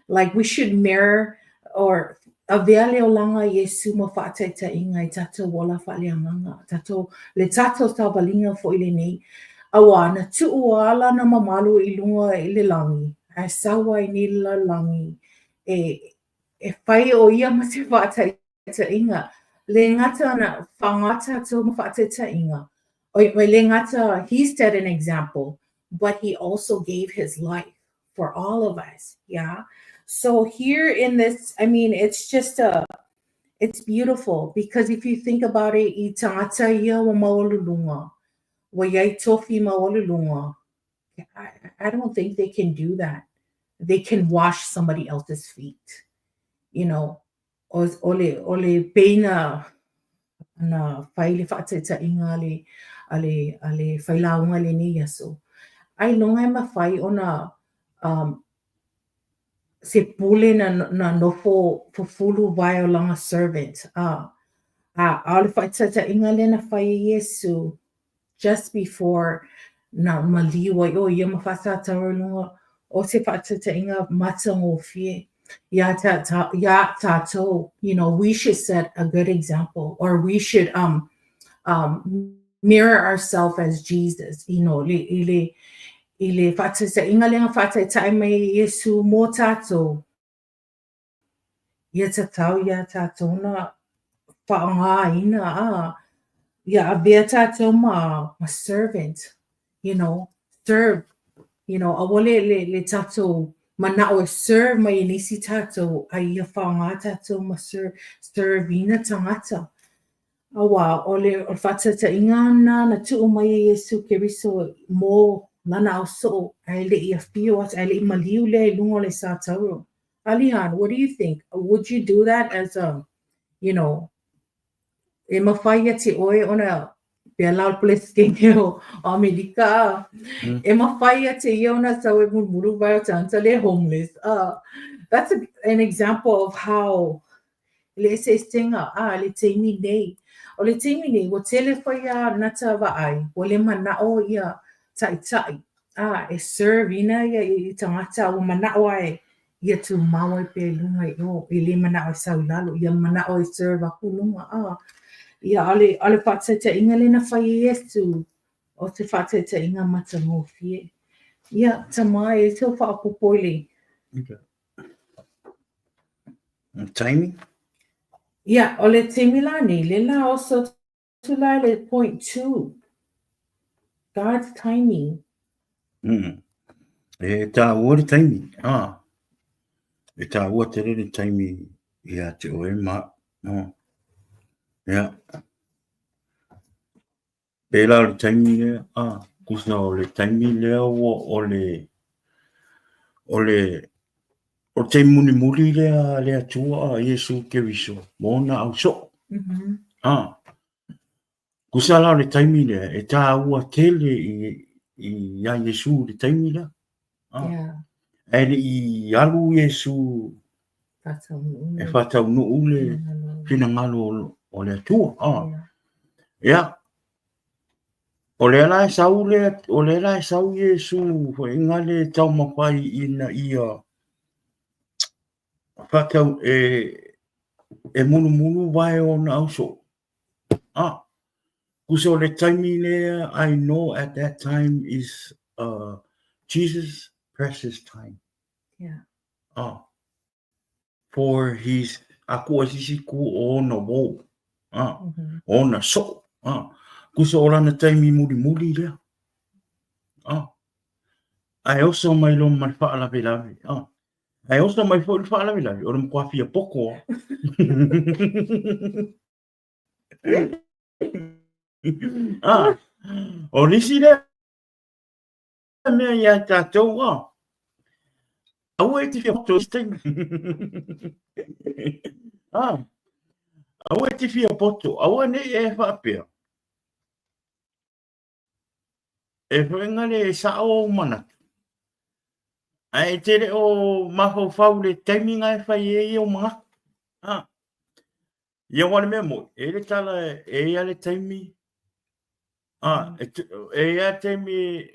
Like we should mirror or avea le olaga Iesu ma faataitaiga i tatou ola faaleagaga, tatou le tatou savaliga foi lenei. Auā na tuu ala na mamalu i luga i le lagi, ae sau ai nei le lalolagi e fai o ia ma se faataitaiga. Le gata na faaaoga tatou ma faataitaiga, oi le gata he set an example, but he also gave his life for all of us. Yeah. So here in this, I mean, it's beautiful because if you think about it, i tagata ia ua maualuluga, ua iai tofi maualuluga. I don't think they can do that. They can wash somebody else's feet. O le peina na fai le faataitaiga a le failauga lenei aso. Ailoga e mafai ona se pule na nofo fufulu vae o lana servant. A o le faataitaiga lea na fai e Iesu just before na maliu ai o ia ma faasatauro i luga o se faataitaiga matagofie. Ia tātou, we should set a good example or we should mirror ourselves as Jesus, le, i le faataitaiga lea na faataitai mai e Iesu mo tātou. Ia tatau ia tātou na faaaogaina a ia avea tātou ma servant, serve, aua le tātou mana'o e serve mai e nisi tātou, a ia faaaoga tātou ma serve ina tagata. Auā o le faataitaiga na tuu mai e Iesu Keriso mo lana ausoo ae le'i afio atu ae le'i maliu lea i luga o le satauro. Alihan, what do you think? Would you do that as a, e mafai ia te oe ona pea la o le Peresetene o Amerika a. E mafai ia te ia ona sau e mulumulu vae o tagata le homeless. That's an example of how le eseesega a le taimi nei. O le taimi nei, ua tele foi a nata vaai, ua le mana'o ia ta'ita'i a e serve ina ia i tagata ua mana'o ae ia tumau ai pea i luga i o, e le mana'o e sau i lalo, ia mana'o e serve aku luga a. Ia o le faataitaiga lea na fai e Iesu o se faataitaiga matagofie. Ia, tama e se o faaopoopo i le. Okay. Taimi? Ia, o le taimi la nei, le la oso atu la le point two. God's timing. E tāua le taimi. Ah. E tāua tele le taimi ia te oe ma no. Ia. Pēlā o le taimi lea, a, kusa o le taimi lea ua o le, o le, o le taimi mulimuli lea a le Atua a Iesu Keriso mo ona au soo. Mm -hmm. A, kusa la o le taimi lea, e tāua tele i, i a Iesu le taimi lea. A, yeah. E le i alu Iesu e whataunuu le finagalo o le Atua. A, yeah. Ia, o lea la e sau le, o lea la e sau Iesu whainga le taumafai ina ia whatau e, e mulumulu vae o na auso. Ah, kusa o le taimi lea, I know at that time is Jesus precious time. Yeah. Ah, for his aku ai sisi ku o ona wou. Ah, mm -hmm. ona so. Ah, kusa o lana taimi muli muli lea. Ah, ai oso mai lo ma le faalavelave. Ah, ai oso mai foi le faalavelave o le matua fia poko. Ah. ah, o nisi lea mea ia tātou, ah. Aua e te fia poto i taimi. ah, aua e te fia poto, aua nei e whaapea. E whaengare e sao o manatu. Ai e te reo mafaufau le taimi ngā e whai e i o mangaku. Ah. Ia wale mea mo, e le tala e ia le taimi, ah, e, e ia taimi,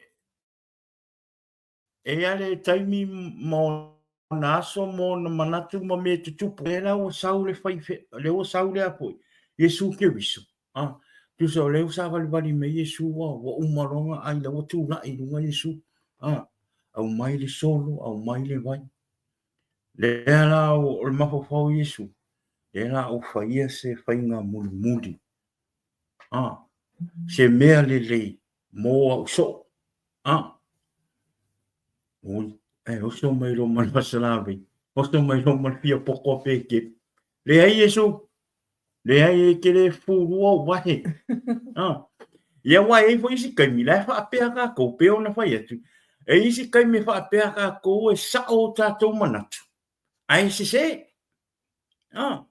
e ia le taimi mo na aso mo na manatu ma me tutupu. E la ua sau le whai, le ua sau le apoi, Iesu Keriso. Ah, tusa o le ua savalivali mai Iesu ua, ua uma loa ai la ua tula'i i luga Iesu. Ah, aumai le solo, aumai le vai. Lea la o le mafaufau o Iesu, lea la ua faia se faiga mulimuli. Ah, se mea lelei mō au soo. Ah, ui, e oso mai loa ma le fasalavei, oso mai loa ma le fia poko a Petelu. Leai Iesu, leai e te le fufulua ou vahe. Ah, ia aua e i ai foi isi taimi, la e faapea kākou, pei ona fai atu, e i isi taimi e faapea kākou e sao o tātou manatu, ae sesē. Ah,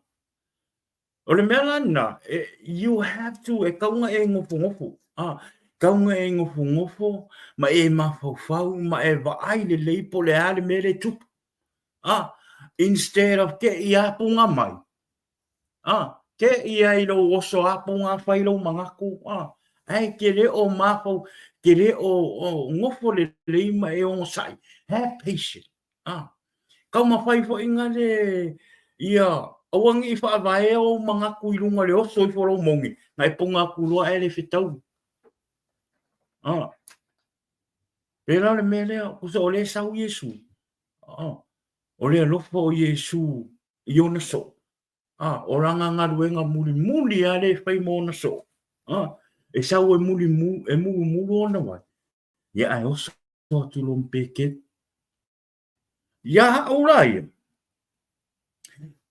o le mea la lena, e, you have to, e tau ona e nofonofo, ah, tau ona e nofonofo ma e mafaufau ma e vaai lelei po o le a le mea lea e tupu. Ah, instead of te i aponga mai, ah, te i ai lou oso aponga whai lou manatu, ah, ae te le o mafau, te le o, o ngofo lelei ma e onosai. Have patience. Ah, taumafai foi nga le ia aua ne i faavaea ou manatu i luga o le oso ifo lou moni, na e poga atu loa ae le fetaui. Ah, pēlā le mea lea, kusa o lea e sau Iesu. Ah, o le alofa o Iesu i ona soo. Ah, o lana galuega mulimuli lava lea e fai ma ona soo. Ah, e sau e muli mu, e mulumulu ona vai. Ia ae oso atu loa ma Petelu. Ia au la ia.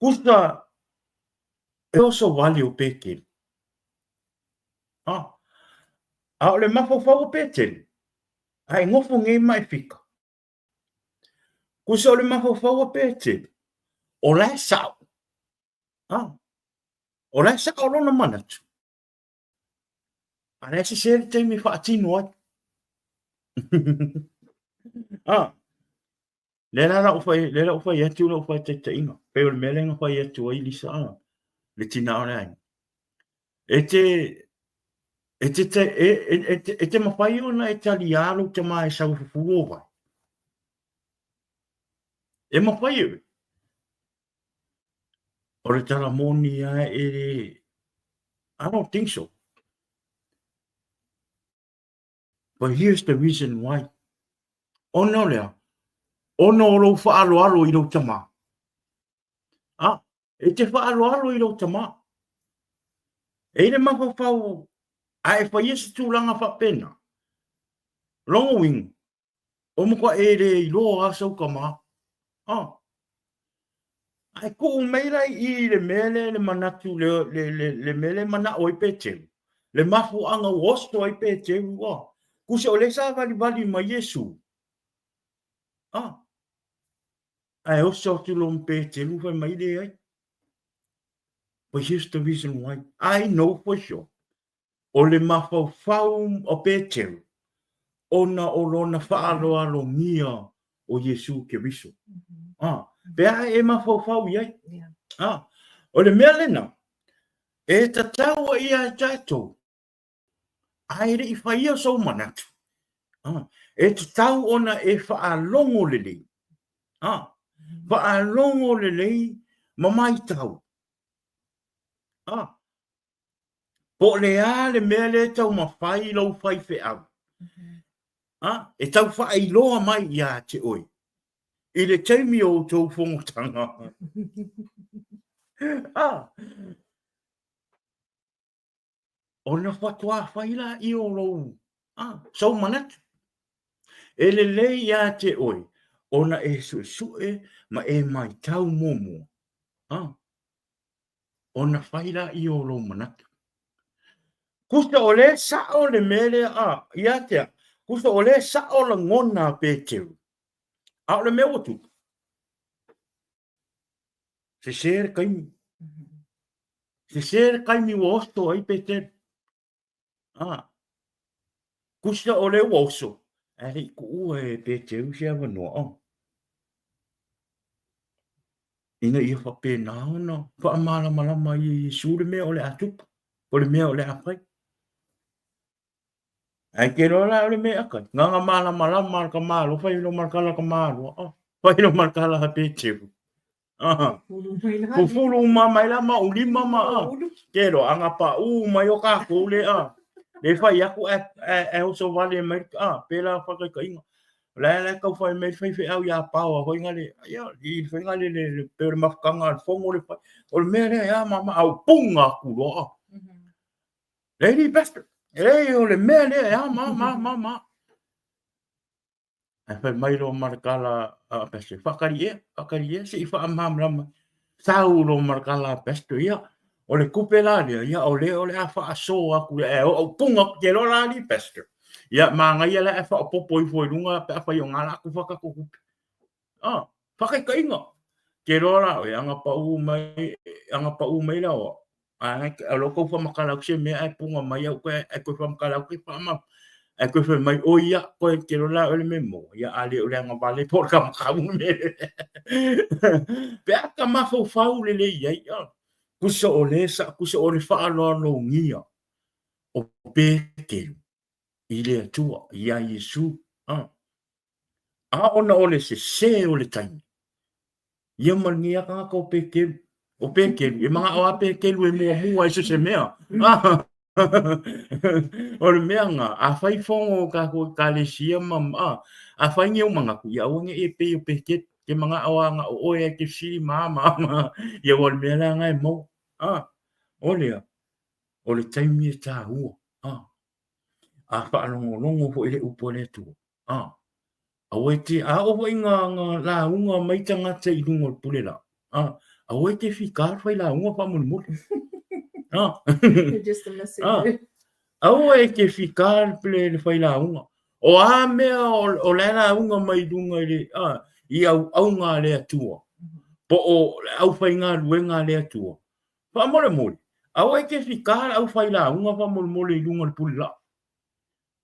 Kusa e oso wale o Petelu. Ah, a o le mafaufau o Petelu, a e ngofo nei ma e fika. Kusa o le mafaufau o Petelu, o la e sao. Ah, o la e sao lona manatu. A lea sese le taimi e faatino ai. ah, lea la lau fai, lea lau fai atu lau faataitaiga. Pei o le mea lea na fai atu ai Lisa, ah, le tina o le aiga. E te, e te, te, e, e, e, te, e te mawhai ona e taliā lou tama e sau e fufulu o vai. E mawhai e oe. O le tala moni a e le, I don't think so. But here's the reason why. Ona o lea, ona o lou whaaloalo i lou tama. Ah, e te whaaloalo i lou tama. E i le mafaufau, a e whaia se tūlanga whapena. Longa uiga, o matua e le iloa a sau tama. Ah. Ae tuu mai la i i le mea lea le manatu le, le, le, le mea lea manao ai Peteru, le mafuaaga ua oso ai Peteru, a, tusa o lea sa valivali mai Iesu. A, ae oso atu loa ma Peteru fai mai leai. But here's the reason why I know for sure o le mafaufau o Peteru ona o lona faaaloalogia o Iesu Keriso. Ah, pe a e mafaufau i ai. Ah, o le mea lena, e tatau ai ia tatou, a e le i faia sou manatu, ah, e tatau ona e faalogo lelei. Ah, faalogo lelei ma maitau. Ah, Po o le a le mea lea e taumafai lou faifeau, a, e tau faailoa mai ia te oe i le taimi o outou fonotaga. A, ona faatoa fai laia o lou, a, sou manatu. E lelei ia te oe ona e suesue ma e maitau muamua. A, ona fai laia o lou manatu. Tusa o lea sao le mea lea, a, ia te au, tusa o lea sao lagona a Peteru, a o le mea ua tupu, sese le taimi. Sese le taimi ua oso ai Peteru. A, tusa o lea ua oso, ae le i tuua e Peteru se avanoa, o. Ina ia faapena ona faamalamalama ai e Iesu le mea o le a tupu, o le mea o le a fai. Ae ke loa la o le mea akai, nganga malamalama le tamaloa, fai loa ma le tala a tamaloa, oh, fai loa ma le tala a Peteru. Fufulu uma mai la ma ulima ma a. Ke loa anga paʻū mai o kākou le a. Le fai aku ae, ae, ae oso wale mai a, pēlā whakaikainga. O la la kau whai mai whai wheau i a pao a hoinga le, ia, i whainga le, le, le, pe o le mafukanga le fongo le whai. O le mea lea, ia, mama, au punga aku loa. Lady Pastor, e, o le mea lea, ia, ma, ma, ma, ma. Ae fai mai loa ma le tala a Pastor, whakari ea, whakari ea, se i whaamamlama. Sau loa ma le tala a Pastor, ia, o le kupe la lea, ia, o le o le a whaaso aku, e o au punga aku te loa la li, Pastor. Ia, māngaia la e whaopopo ifo i runga, pe a whai o ngā la aku whakako kupe. Ah, whakaikainga. Te loa la oe, anga paʻū mai, anga paʻū mai la oa. A a lo kou whamakala aku se mea ae punga mai au koe, ae koe whamakala aku koe whaama. Ae koe whai mai, o ia, koe te loa la oe le me mo. Ia, a le o le anga vale po ka makau me. Pe a ka mafaufau le le iai, ah. Kusa o le sa, kusa o le whaaloalogia o Peteru i le Atua, iā Iesu, ah. A ona o le sesē o le taimi. Ia ma lenei a tagata o Peteru. O Peteru, e manao a Peteru e muamua i so se mea. o le mea nga, a fai fono o kākou ekalesia ma, a, a fai ni ou manatu, ia aua ne i e pei o Peteru. Ke manao a nga o oe ai ke fesili ma ma ma, ia ua o le mea la nga e maua. A, o lea, o le taimi e tāua. A, a faalogologo foi le upu a le Atua. A, aua e te, a oo foi ngā, ngā lauga mai tagata i luga o le pule la. A, aua e te whika whai lauga whaamolemole. A, Just a messenger. A, aua e te whika le, le whai lauga. O a mea o, o le lauga mai lunga i le, a, i au aunga a le Atua. Po o le au whaigaluega a le Atua. Faamolemole, aua e te whika le au whai lauga faamolemole i lunga o le pule la.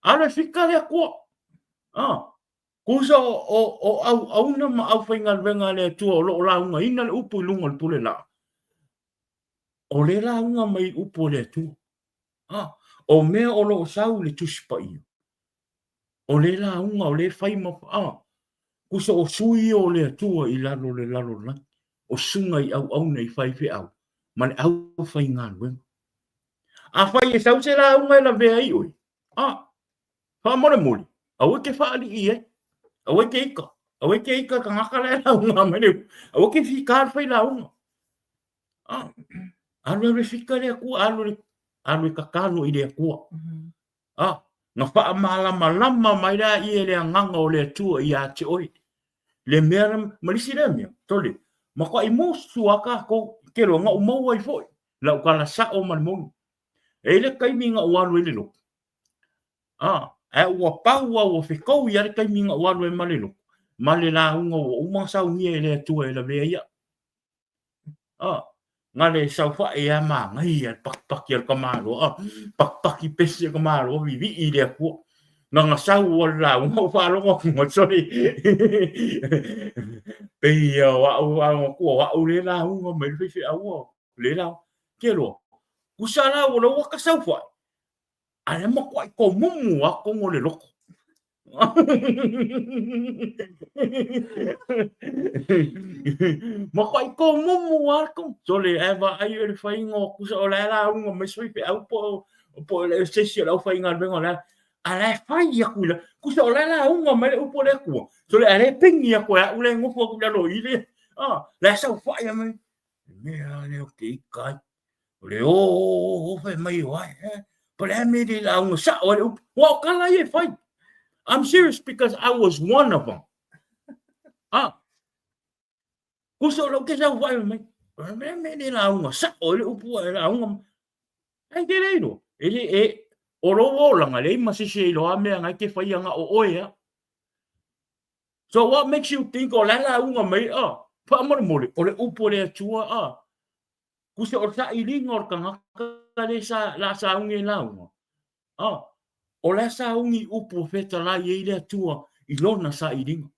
Alu e fika le Atua. Ah, kusa o, o, o auauna ma aufaigaluega a le Atua o lo o laugaina le upu i luga o le pule laa. O le lauga mai upu o le Atua. Ah, o mea o lo o sau i le Tusi Paia. O le lauga, o le fai ma, ah, kusa o sui ia o le Atua i lalo o le lalolagi. O susuga i auauna i faifeau ma le aufaigaluega. Afai e sau se lauga e lavea ai oe, a, faamolemole, aua e te faalii ai, aua e te ika, aua e te ika tagata la e lauga mai le upu, aua e te fika le fai lauga. A, alu alu e fika le Atua, alu, alu e tatalo i le Atua. A, na faamalamalama mai laia e le Agaga o le Atua iā te oe. Le mea, ma le isi lea mea, tole, Matuai musu a kākou, ke loa na ou maua ai foi lau tala sao ma le moni. E i ai le taimi na ou alu ai i le lotu, a, ae ua pau a ua fetaui a le taimi na ou alu ai ma le lotu, ma le lauga ua uma ona saunia e le Atua e lavea ai au. A, na le saofai a manaia le pakipaki a le tamaloa, a, pakipaki pesi a le tamaloa vivii i le Atua. Na na sau a le lauga ou faalogo atu na sole. Pei o au faalogo atu o au le lauga mai le faifeau o le lauga. Ke loa, kusa la ua ua ka saofai, a le matuai tomumu a totonu o le loto. Matuai tomumu a totonu. Sole, ae vaai o le faiga o kusa o la e lauga mai se faifeau po o le se isi o le aufaigaluega o la a la e fai atu i la kusa o la e lauga mai le upu a le Atua. Sole, a le peni atu e au le nofo atu i lalo i le, la e saofai mai. Le mea lea ou te ita ai. O le o o o fai mai o ai, eh? Po o le a mea le lauga sao ai le upu. Ua o tala ia e fai. I'm serious because I was one of them. Ah. Kusa o lau ke saofai mai. O le mea mea le lauga sao ai le upu e lauga. Ai te le iloa. E le e o lou olaga leai ma se isi e iloa mea ngai te faia na o oe a. So what makes you think o la lauga mai a? Faamolemole, o le upu a le Atua a. Kusa o le sailiga o le tagata le sa la sauni e lauga. A, o la sauni upu o fetalai ai le Atua i lona sailiga.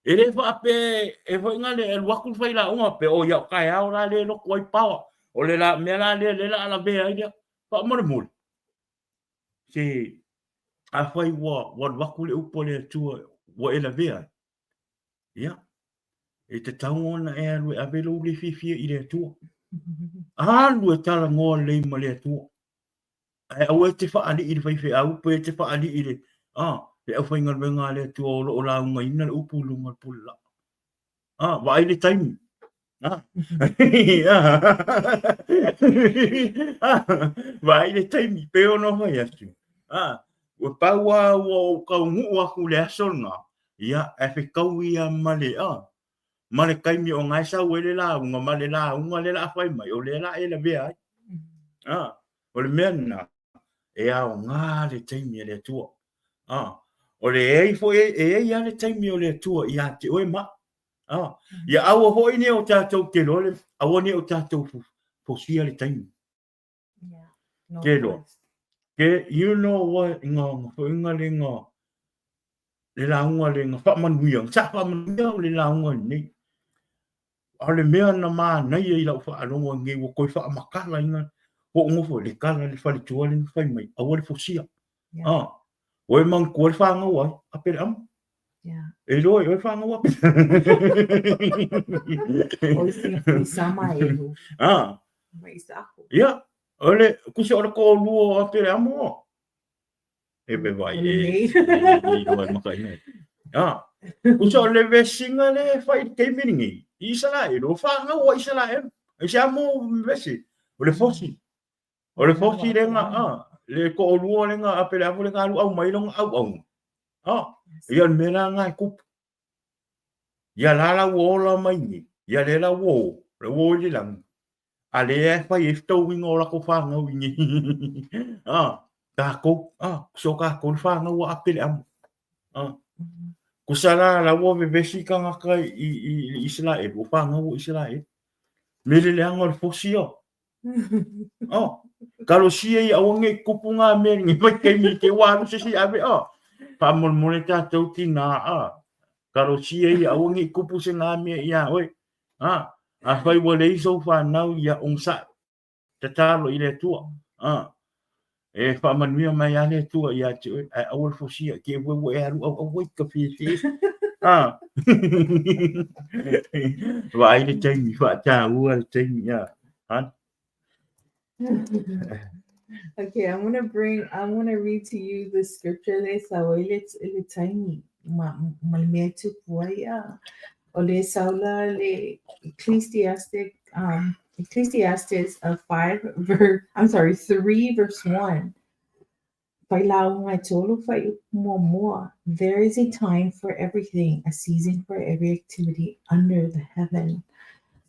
E le faapea e foi nga le alu atu le failauga pe o ia o taeao la le lotu ai paoa. O le la mea la lea le la lavea ai lea. Faamolemole. Se afai ua ua alu atu le upu a le Atua ua e lavea ai, ia, e tatau ona e alu e ave lou le fiafia i le Atua. Alu e talanoa lelei ma le Atua. Ae aua e te faalii i le faifeau pe te faalii i le, le aufaigaluega a le Atua o lo o laugaina le upu i luga o le pule laa. Ah, vaai le taimi. Ah. Ah, vaai le taimi, pe ona fai atu. Ah, ua pau a ua ou taunuu atu i le aso lena, ia, ae fetaui ia ma le, ah, ma le taimi o na e sau ai le lauga, ma le lauga le la fai mai, o lea la e lavea ai. Ah, o le mea lena, e aoga le taimi a le Atua. Ah, o le ai foi, e ai lava le taimi o le Atua ia te oe ma au. Ah, ia aua foi ne o tatou te loa le, aua ne o tatou fosia le taimi. Yeah, no Ke loa. Ke, you know what, nga, nga whainga le nga, le lauga le nga whaamanuia, sa whaamanuia o le lauga nei. A o le mea na manaia i lau faalogo nei ua toe faamatala ina hoʻonofo le kala le faletua le na fai mai, aua le fosia. Yeah. Ah, oe manatua le fanau ai, a pele amo. Yeah. E loa e oe fanau a pele. O isi i sama e hu. Ah, Ma isa aku. ia, o le kusi o le toalua o Apele amo. E pe vai e e iloa e maka ina. Ah, kusa o le vesiga le fai i le taimi lenei, i Isaraelu, o fanau a Isaraelu. E se amo vesi, o le fosi. O le fosi le nga, ah, le toalua le nga Apele amo le nga alu au mai lona auauna. Ah, ia o le mea la nga e tupu. Ia la la ua ola mai nei, ia le la ua o, le ua o i le lagi. A lea e fai ai fetauiga o latou fanau i nei. Ah, takou, ah, so takou le fanau a Apele amo. Ah. Kusa la la ua vevesi tagata i, i, i Isaraelu, o fanau o Isaraelu. Me le leaga o le fosi o. Oh, talosia ia aua nei tupu ngā mea nei vaitaimi te ua alu se isi ave oh. Faamolemole tatou tinā ah. Talosia ia aua nei tupu se ngā mea iā oe. Ah, afai ua leai sou whanau ia onosai, tatalo i le Atua. Ah, e faamanuia mai a le Atua ia te oe, ae aua le fosia, ke ua ua e alu au au ai ka fiafia. Ah. Vaai le taimi, faataua le taimi. Ah. Han? Okay, I'm gonna bring, I'm gonna read to you the scripture le sau ai le, le taimi ma, ma le mea e tupu ai a. O le saula le Ecclesiastic, Ecclesiastes of 5 verse, I'm sorry, 3 verse 1. Failauga e tolu fuaiupu muamua, There is a time for everything, a season for every activity under the heaven.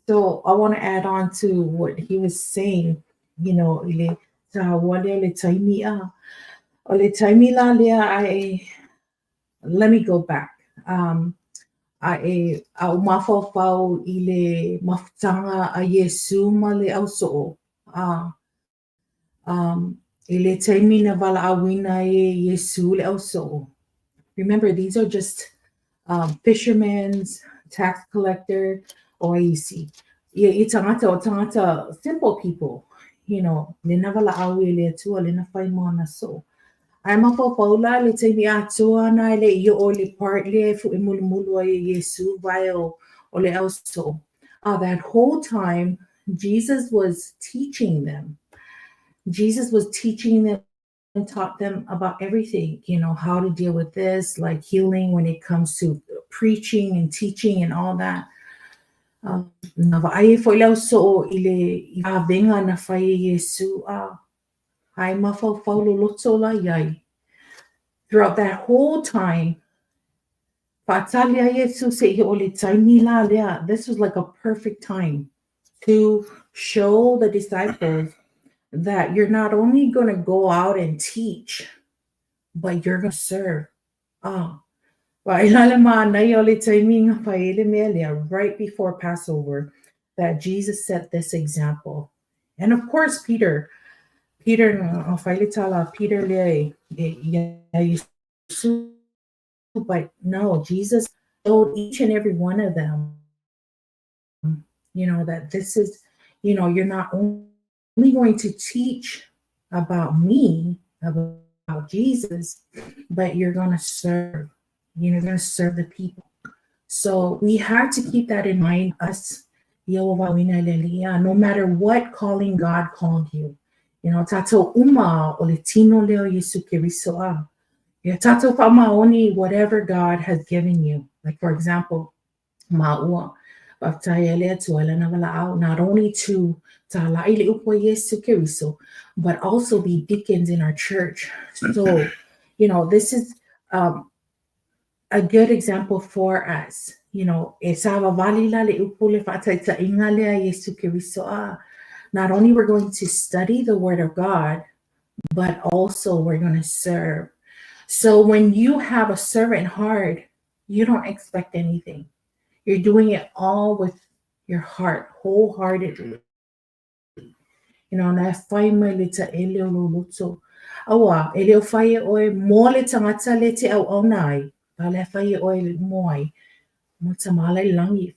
So I want to add on to what he was saying, i le tāua lea o le taimi a. O le taimi la lea ae, let me go back. A e a o mafaufau i le mafutaga a Iesu ma le ausoo, a i le taimi na valaauina ai e Iesu le ausoo. Remember, these are just fishermen, tax collector, o ai isi. Ia, i tagata, o tagata, simple people, le na valaau e le Atua, le na fai mo ana soo. Ae mafaufau la le taimi atoa na e le i oo i le part lea e fuʻe mulumulu ai e Iesu vae o le ausoo. That whole time, Jesus was teaching them. Jesus was teaching them and taught them about everything, how to deal with this, like healing when it comes to preaching and teaching and all that. Na vaai foi le ausoo i le i avega na fai e Iesu a ae mafaufau loloto la iai. Throughout that whole time, faatali a Iesu seia oo i le taimi la lea. This was like a perfect time to show the disciples that you're not only going to go out and teach, but you're going to serve. Ah, Vaai la le manaia o le taimi na fai ai le mea lea, right before Passover, that Jesus set this example. And of course, Peter, na fai le tala Peter lea e ia Iesu, but no, Jesus showed each and every one of them, that this is, you're not only going to teach about me, about Jesus, but you're going to serve. You're going to serve the people. So we have to keep that in mind, us, no matter what calling God called you. Tatou uma o le tino lea o Iesu Keriso a. Ia tatou faamaoni whatever God has given you. Like for example, maua. Faafetai le Atua lana valaau, not only to tala'i le upu a Iesu Keriso, but also be deacons in our church. So, this is a good example for us. E savavali la le upu le faataitaiga lea Iesu Keriso a. Not only we're going to study the word of God, but also we're going to serve. So when you have a servant heart, you don't expect anything. You're doing it all with your heart, wholeheartedly. Na fai mai le taele o lou loto. Aua, e le o fai e oe mo le tagata le te auauna ai. A le fai e oe mo ai. Mo tamala i langi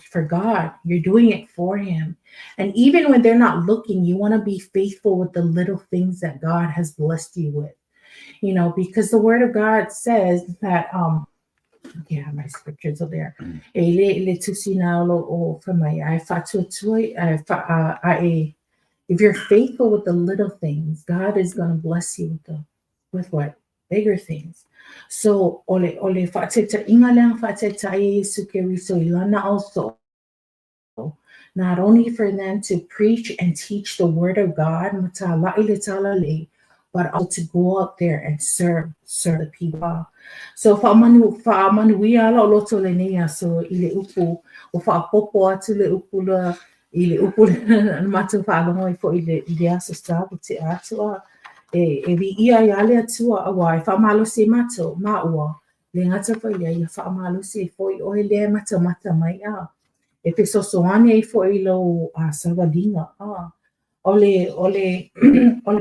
for God. You're doing it for him. And even when they're not looking, you want to be faithful with the little things that God has blessed you with. Because the word of God says that yeah, my scriptures are there. E le le tusi na olo o fa mai ai faatuatua ai fa a e if you're faithful with the little things, God is going to bless you with what? Bigger things. So o le faataitaiga lea faataitai e Iesu Keriso i lana ausoo, not only for them to preach and teach the word of God, ma tala'i le talalelei, but also to go out there and serve the people. So faamanu faamanuia ala o loto lenei aso i le upu o faapopo atu le upu la i le upu na matou faalogo ai foi i le aso Sa ua tea atu a e viia ai a le Atua auā e faamalosi ai matou maua le gata foi lea ia faamalosi ai foi oe lea e matamata mai a e fesoasoani ai foi i lou savaliga a. O le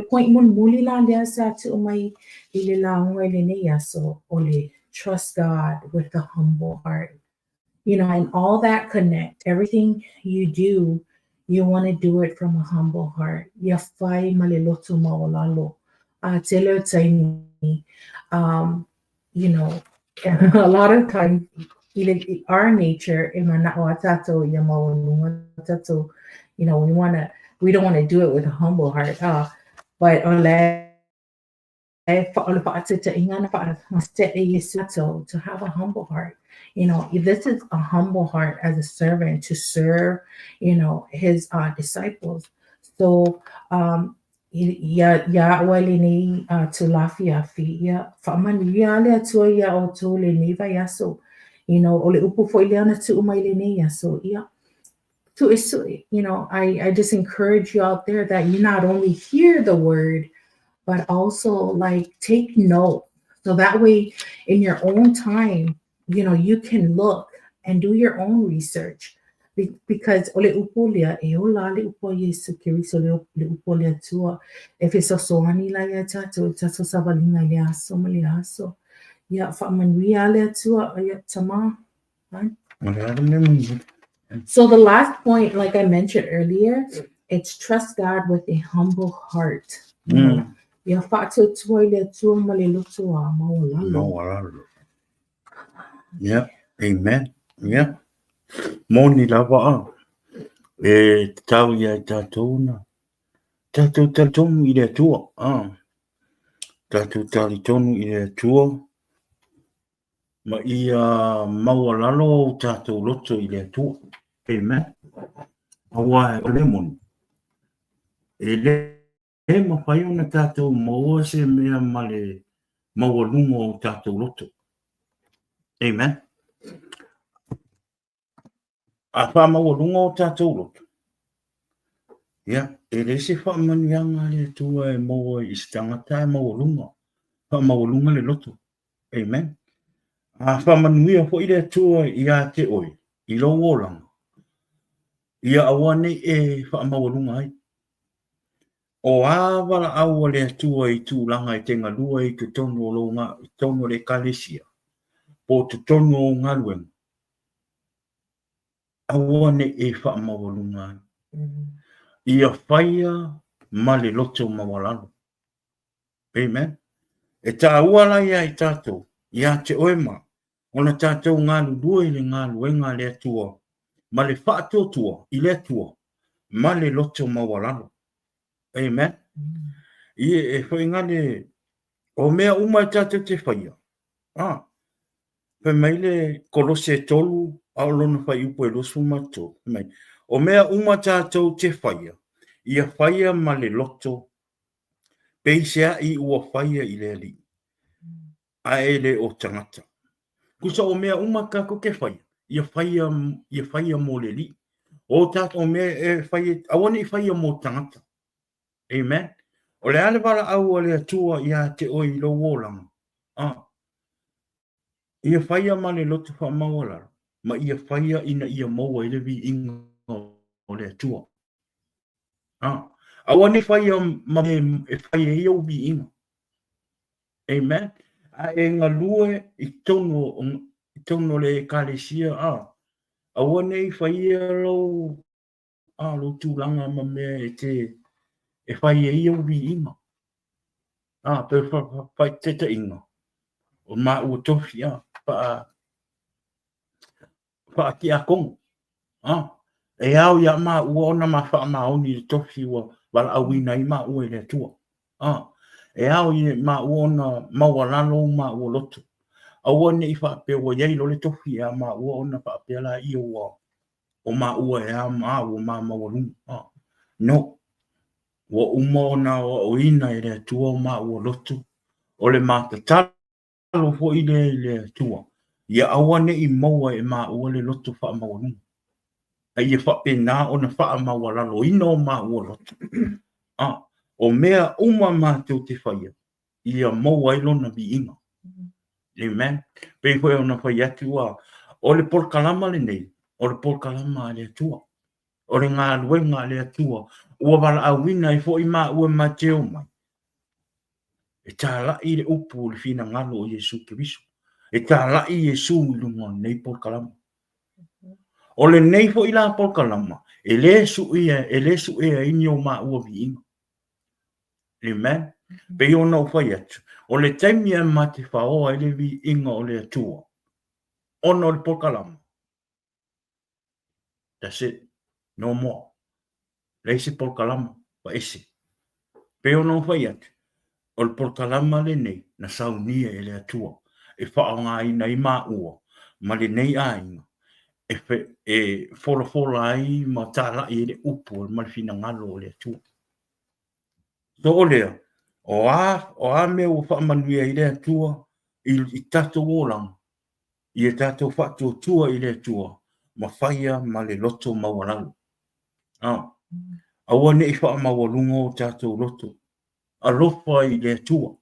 point mulimuli la lea sa tuu mai i le lauga i lenei aso o le trust God with a humble heart. And all that connect. Everything you do, you want to do it from a humble heart. Ia fai ma le loto maualalo. A tele o taimi, a lot of times, i le, our nature, e mana'o a tatou ia maualuga tatou, we don't want to do it with a humble heart. But o le o le faataitaiga na faamase'e Iesu to have a humble heart. This is a humble heart as a servant to serve, his disciples. So, Iā, iā a'u ai lenei itulā afiafi, ia, faamanuia le Atua iā ʻoutou lenei vaiaso. O le upu foi lea na tuʻu mai lenei aso, ia, suʻesuʻe. I just encourage you out there that you not only hear the word, but also like take note. So that way in your own time, you can look and do your own research. Because o le upu lea, e ola le upu a Iesu Keriso, le upu a le Atua, e fesoasoani la iā tatou, i tatou savaliga i le aso ma le aso. Ia, faamanuia le Atua, ia, tama. So the last point, like I mentioned earlier, it's trust God with a humble heart. Ia faatuatua i le Atua ma le loto a maualalo. Maualalo. Yeah, amen. Yeah. Moni lava a. E tatau ia i tātou na. Tātou talitonu i le Atua. Ah. Tātou talitonu i le Atua. Ma ia maualalo o tātou loto i le Atua. Amen. Aua e o le moni. E le mawhai ona tātou maua se mea ma le maualuga o tātou loto. Amen. A whaamaualuga o tātou loto. Ia, e le se whaamanuiaga a le Atua e maua i se tangata e maualuga. Whaamaualuga le loto. Amen. A whaamanuia foʻi le Atua iā te oe, i lou olaga, ia aua nei e whaamaualuga ai. O a valaau a le Atua i tulaga e te galue i totonu o lou i totonu o le Ekalesia, po o totonu o ou galuega, aua ne i e faamaualuga ai. Ia faia ma le loto maualalo. Amen. E tāua la ia i tātou, iā te oe ma, ona tātou galulue i le galuega a le Atua, ma le faatuatua i le Atua, ma le loto maualalo. Amen. I e whainga le, o mea uma e tātou te whaia. Ah, fai mai le Kolose 3, a o lona whaiupu e 23. Fai mai, o mea uma tātou te whaia, ia whaia ma le loto, peiseai ua whaia i le Alii, a e le o tangata. Kusa o mea uma tātou te whaia, ia whaia, ia whaia mō le Alii. O tātou mea e whaia, aua nei whaia mō tangata. Amen. O le a le valaau a le Atua iā te oe i lou olaga? Ah. Ia whaia ma le loto whaamaualalo, ma ia whaia ina ia maua ai le viiga o le Atua. Ah. Aua nei whaia ma me e whai ai ou viiga. Amen. A e galue i totonu i totonu o le Ekalesia, ah. Aua nei whaia lou a lou tulaga ma mea e te e fai ai ou viiga. A, pe faataitaiga, o maua tofi, a, faa, faatiakono, a, e ao iā maua ona ma faamaoni i le tofi ua valaauina ai maua e le Atua. A, e ao i maua ona maualalo o maua loto. Aua ne i faapea ua i ai loa le tofi iā maua ona faapea laia ua o maua e a ma ua ma maualuga. A, no. Ua uma ona aoaoina e le Atua o maua loto, o le matatalo foi lea i le Atua, ia aua ne i maua e maua le loto faamaualuga, a ia faapena ona faamaualaloina o maua loto. A, o mea uma matou te faia, ia maua ai lona viiga. Amen. Pei foi ona fai atu a, o le polokalama lenei, o le polokalama a le Atua. O le galuega a le Atua, ua valaauina ai foi maua e Mateo mai, e tālaʻi le upu o le finagalo o Iesu Keriso. E tālaʻi Iesu i luga o lenei polokalama. O lenei foi la polokalama, e le suia, e le suea ai ni o maua viiga. Amen. Pei ona ou fai atu, o le taimi e ma te whaoa ai le viiga o le Atua, ona o le polokalama. That's it. No more. Leai se polokalama, ua ese. Pei ona ou fai atu, o le polokalama lenei na saunia e le Atua e faaaogaina ai maua ma lenei aiga e, e folafola ai ma tālaʻi ai le upu ma le finagalo o le Atua. So o lea, o a, o a mea ua faamanuia ai le Atua i, i tatou olaga, ia tatou faatuatua i le Atua ma faia ma le loto maualalo. Ah, aua ne i faamaualuga o tatou loto. Alofa i le Atua.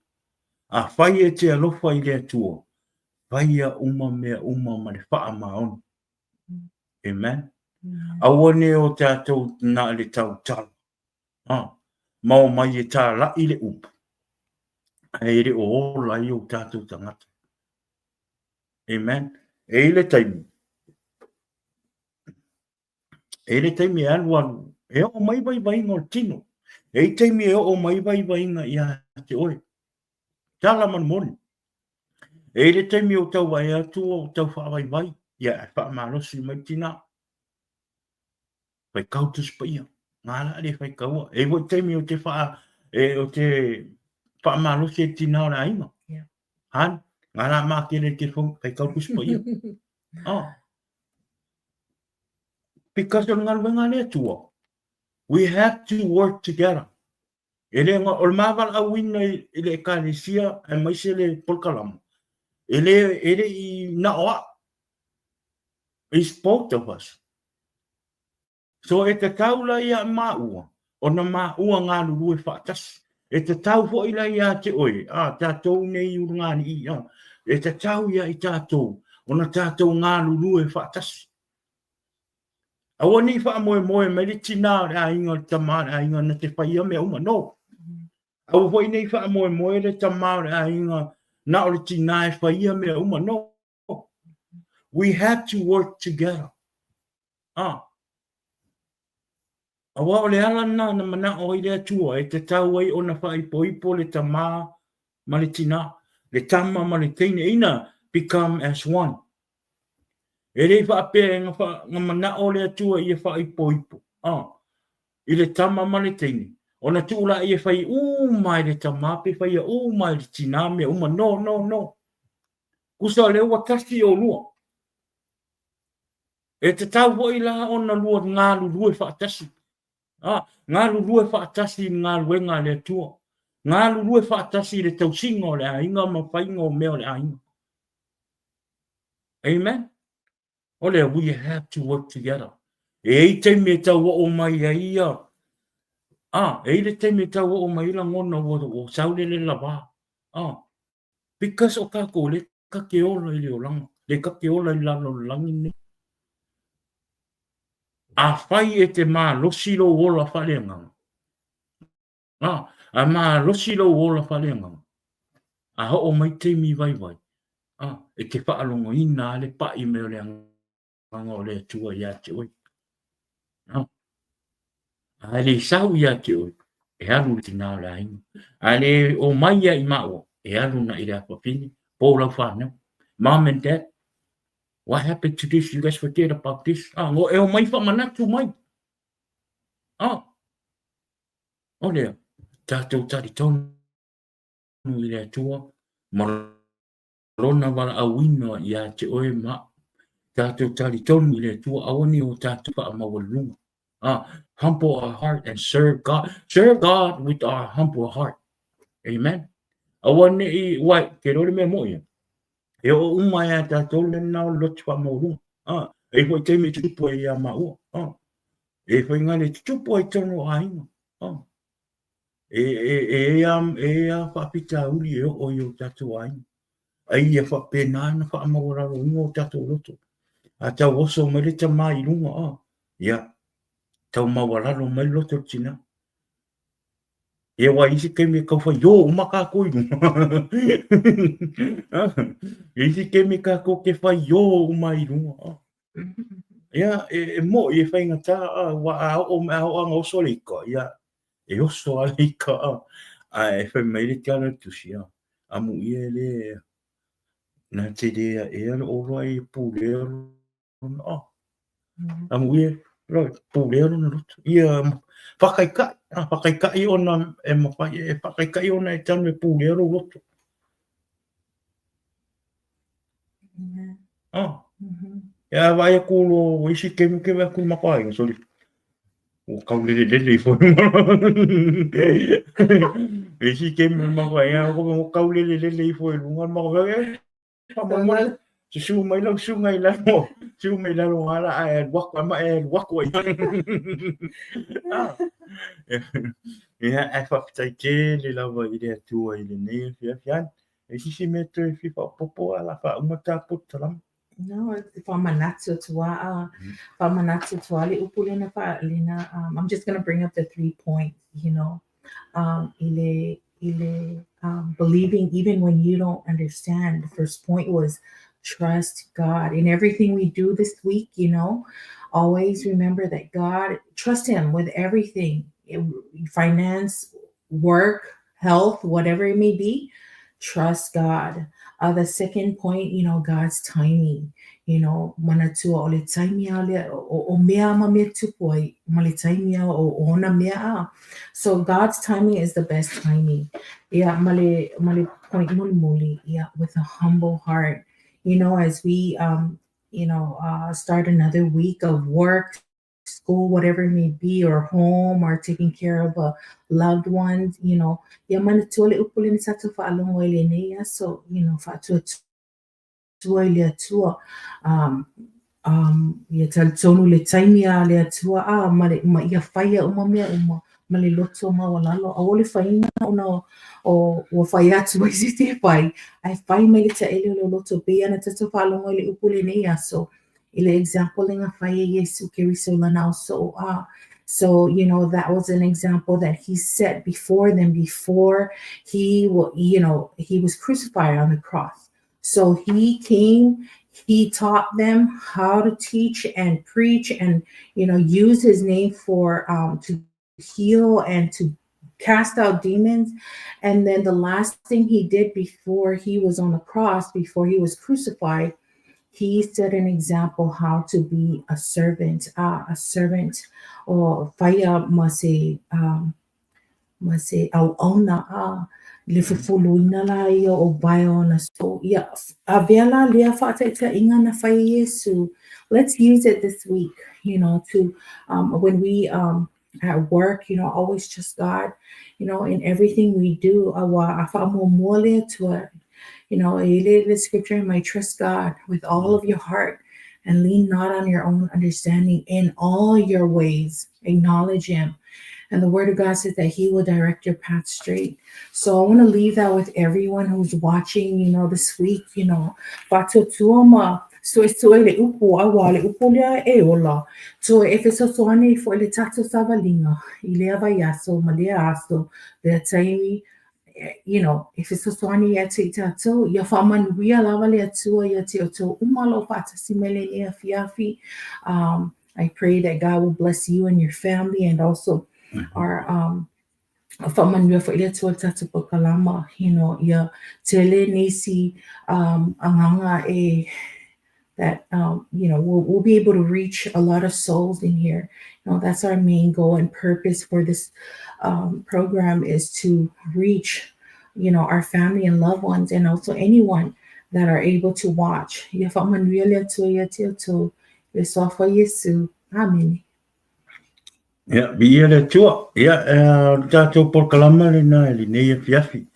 Afai e te alofa i le Atua, faia uma mea uma ma le faamaoni. Amen. Aua ne o tatou na le tautala. Ah, ma o mai e tāla'i le upu, ae le o ola ai o tatou tagata. Amen. E i le taimi, e i le taimi e alu alu, e oo mai vaivaiga o le tino. E i taimi e oo mai vaivaiga ia te oe. Tala ma le moni. E i le taimi o tau vae atu o tau faavaivai, ia e faamalosi mai tina. Faikau Tusi Paia, ngā la le faikaua. E i foi taimi o te wha, e, o te whaamalosi e tina o le aiga. Yeah. Han, ngā la mā kere te faikau Tusi Paia. Oh. Because o le galuega a le Atua, we have to work together. E le, o le mavalaauina i, i le ekalesia aemaise le polokalama, e le, e le i na o au. It's both of us. So e tatau la ia māua, ona māua galulue faatasi. E tatau foi la ia te oe, a tātou nei i Ulugalii, a, e tatau ia i tātou, ona tātou galulue faatasi. Aua ne i faamoemoe mai le tinā o le aiga, o le tamā o le aiga na te whaia mea uma. No. Aua foi ne i faamoemoe le tamā o le aiga na o le tinā e whaia mea uma. No. We have to work together. Ah. Aua o le ala lena na manao ai le Atua e tatau ai ona faaipoipo le tamā ma le tinā, le tama ma le teine, ina become as one. E le i faapea e nga manao le Atua ia faaipoipo, ah, i le tama ma le teine, ona tuu laia e fai uma e le tamā pe faia uma e le tinā mea uma. No, no, no. Kusa o lea ua tasi olua. E tatau foi la ona lua galulue faatasi. A, galulue faatasi i le galuega a le Atua. Galulue faatasi i le tausiga o le aiga ma faiga o mea o le aiga. Amen. O lea, we have to work together. E i taimi e tau oo mai ai ia, a, e i le taimi e tau oo mai ai lagona ua, ua saulele lava. A, Because o kākou le ka ke ola i le olaga, le ka ke ola i lalo o le lagi nei. Afai e te malosi lou ola faaleagaga, a, a malosi lou ola faaleagaga, a hoʻo mai taimi waiwai, a, e te whaalogoina a le paʻi mai o le agaga o le Atua iā te oe. A, a le sau iā te oe, e alu le tinā o le aiga. A le o mai ia i maua, e alu na i le afafine, pō lau whānau. Mom and dad, what happened to this? You guys forget about this. Ah, ngo e o mai whamanatu mai. Ah, o lea, tātou tari tonu i le Atua, ma lona valaauina iā te oe ma tātou talitonu i le Atua, aua ne o tātou faamaualuluga. Ah, humble our heart and serve God. Serve God with our humble heart. Amen. Aua ne i, wai, ke rore mea mo ia. E o uma e a tātou le nā o lotu whaamauluga. Ah, e hoi te me tupu e ia maua. Ah, e hoi ngā le tupu ai tono aiga. Ah, E, e, e ea, e ea whaapitauri e oo i o tātou aiga. Ai ia whapēnā na whaamauararo inga o tātou loto. A tau oso mai le tamā i runga, a, ia, tau mauararo mai loto tina. E wai isi kei me kau whai, yo, uma kākou i runga. Isi kei me kākou ke whai, yo, uma i runga. Ia, e, e mo, i e whainga tā, a, wa, a, o, a, o, anga oso le ika, ia, e oso a le ika, a, a e whai mai le te ala tusi, a, a mu ia e le, na te le a e ala oloa e pū le lona, a, a mu ia, lo, pū le lona loto, ia, whakaikai, a, whakaikai ona, e mawhai, e whakaikai ona e tanu e pū le lo loto. Ah. Ia vai aku lo isi kemu ke vai aku mako ai soli. Ua tau lelelele ifo i luga. E isi taimi o le matou aiga, ua tau lelelele ifo i luga le matou aiga. Faamolemole, susu mai lau susuga i lalo, susu mai i lalo o ala ae alu atu, ma e alu atu ai. Ia, ae faafetai tele lava i le Atua i lenei afiafi ane. E i ai se isi mea toe fia faaopoopo a o le a faauma le ta polokalame? No, faamanatu atu lava, faamanatu atu lava le upu lena fa lena I'm just going to bring up the three points i le i le believing even when you don't understand. The first point was trust God in everything we do this week. Always remember that God, trust him with everything. Finance, work, health, whatever it may be, trust God. The second point, God's timing. Manatua o le taimi a le o mea ma mea tupu ai, ma le taimi a o ona mea a. So God's timing is the best timing. Yeah, ma le point mulimuli, yeah, with a humble heart. As we start another week of work, school, whatever it may be, or home, or taking care of a loved ones, ia manatua le upu lena sa tatou faalogo ai lenei aso, faatuatua i le Atua. Ia talitonu le taimi a le Atua a ma, le, ma ia faia uma mea uma ma le loto maualalo. Aua le faina ona o ua fai atu ai se te fai, ae fai mai le taele o le loto pei ana tatou faalogo i le upu lenei aso. I le example lenga fai e Iesu Keriso lana au so'o a. So, that was an example that he set before them before he was crucified on the cross. So he came, he taught them how to teach and preach and use his name for to heal and to cast out demons. And then the last thing he did before he was on the cross, before he was crucified, he set an example how to be a servant o faia ma se auauna a le fufuluina la ia o vae ona. So ia avea la lea faataitaiga na fai e Iesu. Let's use it this week to when we at work, always trust God in everything we do. Aua a faamuamua le Atua. E le scripture mai, trust God with all of your heart and lean not on your own understanding. In all your ways, acknowledge him. And the word of God says that he will direct your path straight. So I want to leave that with everyone who's watching this week. Faatuatua ma suesue le upu aua le upu lea e ola. So e fesoasoani foi le tatou savaliga i lea vaiaso ma lea aso, lea taimi, e fesoasoani ia te i tatou, ia faamanuia lava le Atua ia te outou uma o lo o faatasi mai lenei afiafi. I pray that God will bless you and your family and also our faamanuia foi le Atua i le tatou polokalama, ia tele nisi agaga e that we'll be able to reach a lot of souls in here. That's our main goal and purpose for this program, is to reach our family and loved ones and also anyone that are able to watch. Ia faamanuia le Atua ia te outou. Le suafa Iesu. Amen. Ia, viia le Atua. Ia, o le tatou polokalama lena i lenei afiafi.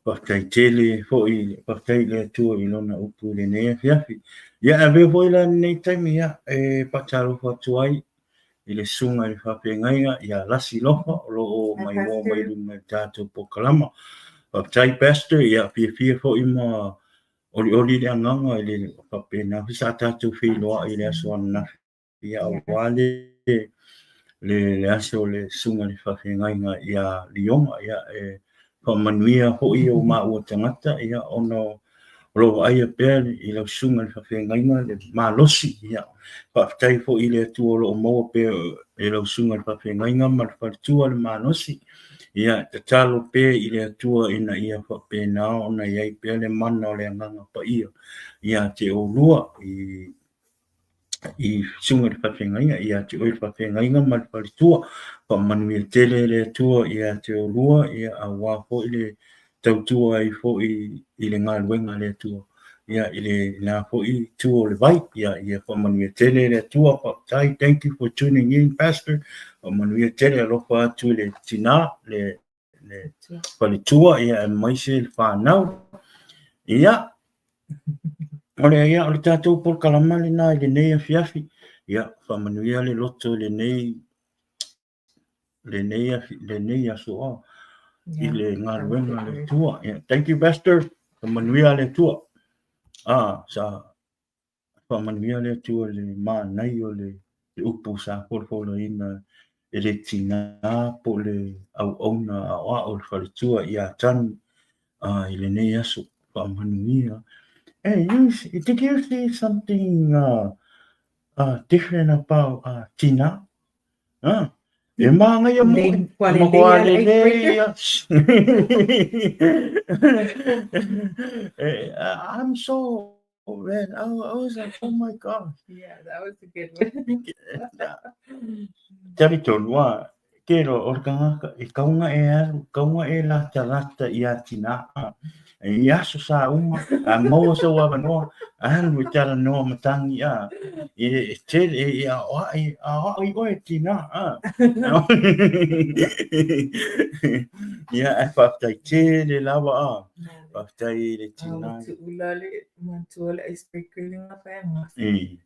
Faafetai tele foi, faafetai i le Atua i lona upu i lenei afiafi. Ia, e avea foi la lenei taimi, ia, e faatalofa atu ai i le susuga i le faafeagaiga ia Lasi Lofa o lo o maimoa mai luma i le tatou polokalama. Faafetai, Pastor, ia fiafia foi ma olioli le agaga i le faapena foi sa tatou feiloai i le aso ananafi. Ia, aua le aso o le susuga i le faafeagaiga ia Lioga, ia, e faamanuia foi o maua tagata, ia, ona o lo o vaaia pea i lau susuga i le faafeagaiga le malosi. Ia, faafetai foi i le Atua o lo o maua pea e lau susuga i le faafeagaiga ma le faletua le malosi. Ia, tatalo pea i le Atua ina ia faapena ona i ai pea le mana o le Agaga Paia ia te oulua i susuga i le faafeagaiga, ia te oe le faafeagaiga ma le faletua. Faamanuia tele le Atua ia te oulua, ia, aua foi le tautua ai foi i le galuega a le Atua. ia i lena foi itu o le vai. Ia, ia faamanuia tele le Atua, faafetai, thank you for tuning in, Pastor. Faamanuia tele, alofa atu i le tina, le faletua, ia, aemaise le fanau. Ia, o le, ia, o le tatou polokalama lena i lenei afiafi. Ia, faamanuia le loto i lenei lenei aso i le galuega a le Atua. Yeah, thank you, Pastor. Faamanuia le Atua. Ah, sa faamanuia le Atua i le manai o le upu sa folafolaina e le tinā po o le auauna aoao o le faletua ia Tani i lenei aso. Faamanuia. Hey, did you see something different about tinā? Ah, e māngaia mo e matua lelei ia. I'm so, man, I was like, oh my gosh. Yeah, that was a good one. Tali tonu, a, ke ro, o le kangaka, e kaunga e alu, kaunga e latalata i a tina, i aso sa uma, a maua sou avanoa, alu e talanoa ma tangi, a, e tele, e aoai, aoai oe tina, a. Ia, ae faafetai tele lava, a. Faafetai i le tina. Ua tuula le matua le icebreaker le ngā whaenga. I.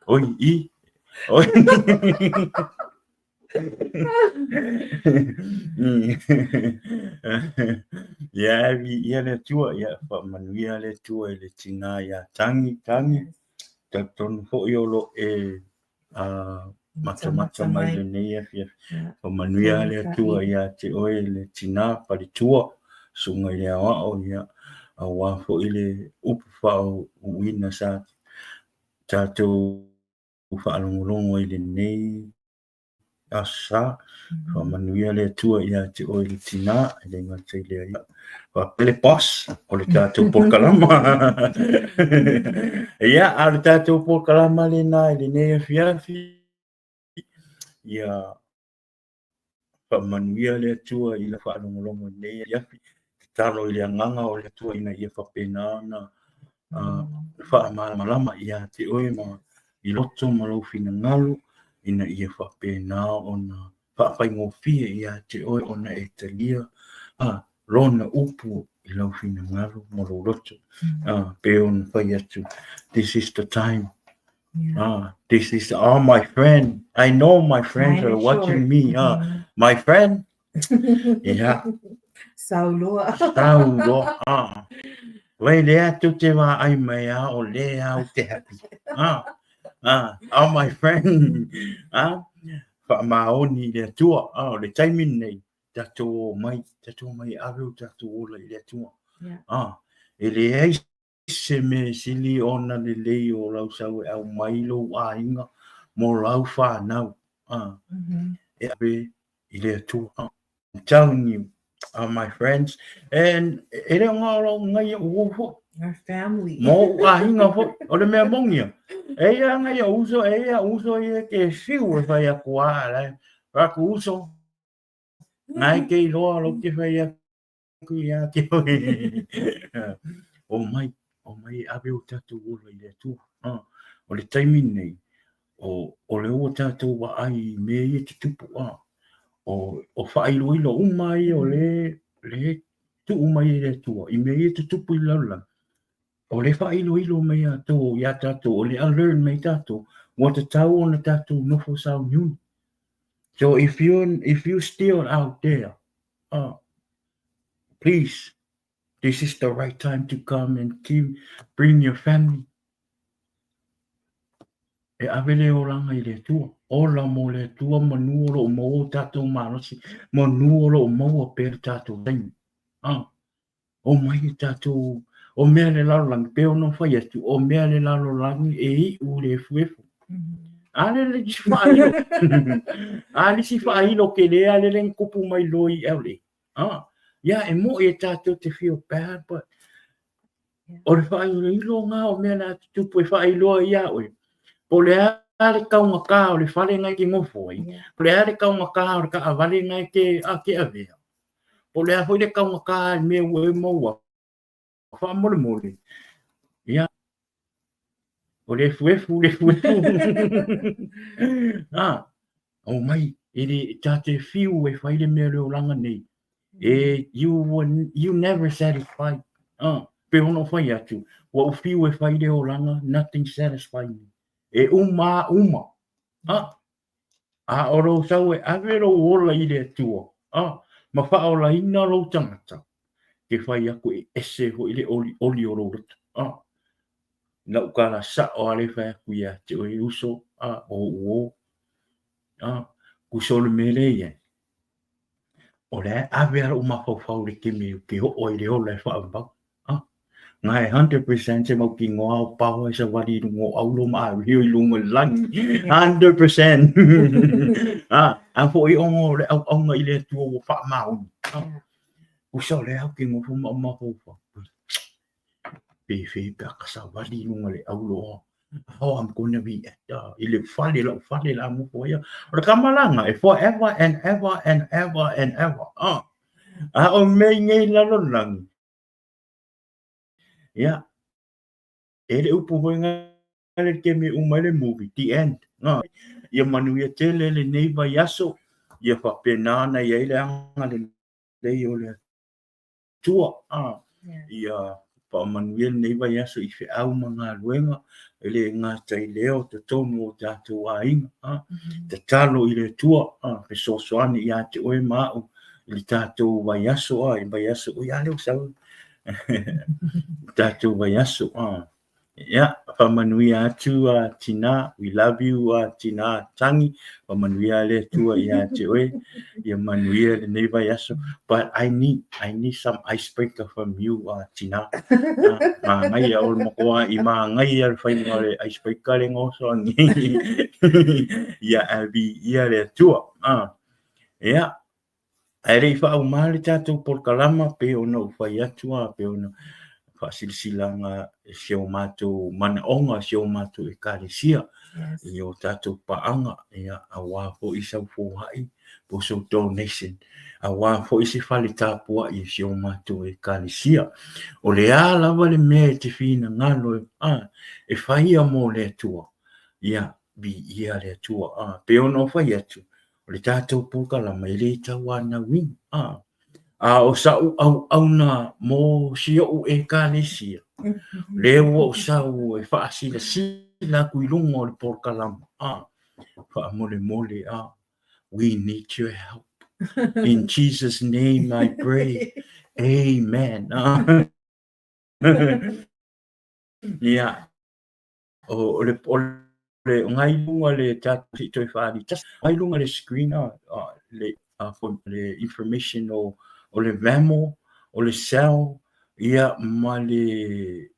Oi, i. Oi. Ia, ia le Atua, ia, faamanuia le Atua i le tina ia Tangi, Tangi, talitonu foi o lo o e matamata mai lenei afiafi. Faamanuia le Atua ia te oe le tina faletua, susuga i le aoao, ia, aua foi le upu faauuina sa tatou faalogologo ai lenei aso sa. Faamanuia le Atua ia te oe le tina, e le gata i lea ia. Faapea le boss o le tatou polokalama. Ia, a o le tatou polokalama lena i lenei afiafi, ia faamanuia le Atua i lau faalogologo i lenei afiafi. Tatalo i le agaga o le Atua ina ia faapena ona faamalamalama ia te oe ma i loto ma lou finagalo ina ia faapena ona faafaigofie ia te oe ona e talia lona upu i lau finagalo ma lou loto. Pei ona fai atu, this is the time. This is all my friend. I know my friends are watching me. My friend. Yeah. Sauloa. Sauloa. Wai lea tou te vaai mai a o lea au te happy. Oh my friend. Faamaoni i le Atua. O le taimi lenei, tatou omai, tatou omai e ave o tatou ola i le Atua. E leai se mea sili ona lelei o lau sau e aumai lou aiga mo lau fanau e ave i le Atua. I'm telling you, my friends, and e le o ngā lau ngai o uo foi. Our family. Mo u aiga foi, o le mea mongia. E ia ngai o uso, e ia uso ia ke fiu e whai aku a, lai. Raku uso, ngai ke iloa lo ke whai aku. Ia te oe. Omai, omai e ave o tatou ola i le Atua. O le taimi lenei, o le ua tatou vaai i mea ia tutupu, o faailoilo uma ia o le, le tuu mai e le Atua i mea ia tutupu i le lalolagi, o le faailoilo mai ia tou, ia tatou, o le alert mai tatou, ua tatau ona tatou nofo sauniuni. So if you still out there, please, this is the right time to come and keep, bring your family. E ave le olaga i le Atua. Ola mo le Atua manu o loo maua o tatou malosi, manu o loo maua pea le tatou taimi. Omai e tatou, o mea le lalolagi, pei ona fai atu, o mea le lalolagi e iu le efuefu. A le le isi faailo. A le isi faailo ke le a le le kupu mai loa i LA. Ia e mo'i e tatou te feel bad, but o le faailoilo ngā o mea na tutupu e faailoa ia oe. Po o le a le kaugata o le fale ngai ke ngofo ai, po o le a le kaugata o le kaavale ngai ke a ke avea. Po o le a foi le kaugata i mea ua e maua. Faamolemole, ia, o le efuefu, le efuefu. Ah, omai, e le, ta te fiu e fai le mea o le olaga nei. E, you were, you never satisfied. Ah, pe ono fai atu, ua ou fiu e fai le olaga, nothing satisfied me. E uma a uma. Ah, a o lou sau e ave lou ola i le Atua, ah, ma faaolaina lou tagata, ke fai aku e ese foi le olioli o lou loto. Ah, lau kala sa'o a le fai aku ia te oe uso, ah, o uo, ah, kuso le mea le iai. O le a ave a lou mafaufau le kemi o ke o'o ai le ola e faavavau. Ah, ngae 100% se mautinoa o paoa e savali i luga o aulo ma avio i luga o le lagi. 100%. Ah, a fo'i ona o le auauna i le Atua ua faamaoni. Ah, usa o le au ke nofo ma o mafaufau. Pe fe pe a ka savali i luga o le aulo o how I'm gonna be at i le fale lau fale la nofo ia. O le kamalanga e forever and ever and ever and ever. Ah, a o mea i nei lalolagi. Ia, e le upu foi ngale le kemi uma ai le movie, the end. Nga, ia manuia tele lenei vaiaso, ia faapena ona i ai le agalelei o le Atua. Ah, ia faamanuia lenei vaiaso i feau ma galuega, e le gata i lea o totonu o tatou aiga. Ah, tatalo i le Atua, ah, fesoasoani ia te oe ma au i le tatou vaiaso, ah, i vaiaso, oi a lea ua sau tatou vaiaso. Ah. Ia, faamanuia atu a Tina, we love you a Tina Tangi, faamanuia le Atua ia te oe, ia manuia lenei vaiaso. But I need some icebreaker from you a Tina. Manaia o le matua i manaia le faiga o le icebreaker le goso angi. Ia Abby, ia le Atua. Ah. Ia, Ae le i faauma le tatou polokalama pei ona ou fai atu a pei ona faasilasilaga i si o matou manaoga si o matou ekalesia i o tatou paaga ia aua foi sau foai po o sou donation aua foi se fale tapuai i si o matou ekalesia. O le a lava le mea e te finagalo e faia mo le Atua, ia viia le Atua. Pei ona ou fai atu, o le tatou polokalama e le tauanauina. A, a o sa'u auauna mo si o'u Ekalesia, lea ua ou sau e faasilasila atu i luga o le polokalama, a, faamolemole, a, we need your help. In Jesus name I pray. Amen. Ia, o le, o le, o ngai luga le tatou se i toe faaali tasi, ngai luga le screen a, le, a, le information o, o le Venmo, o le Zelle, ia, ma le,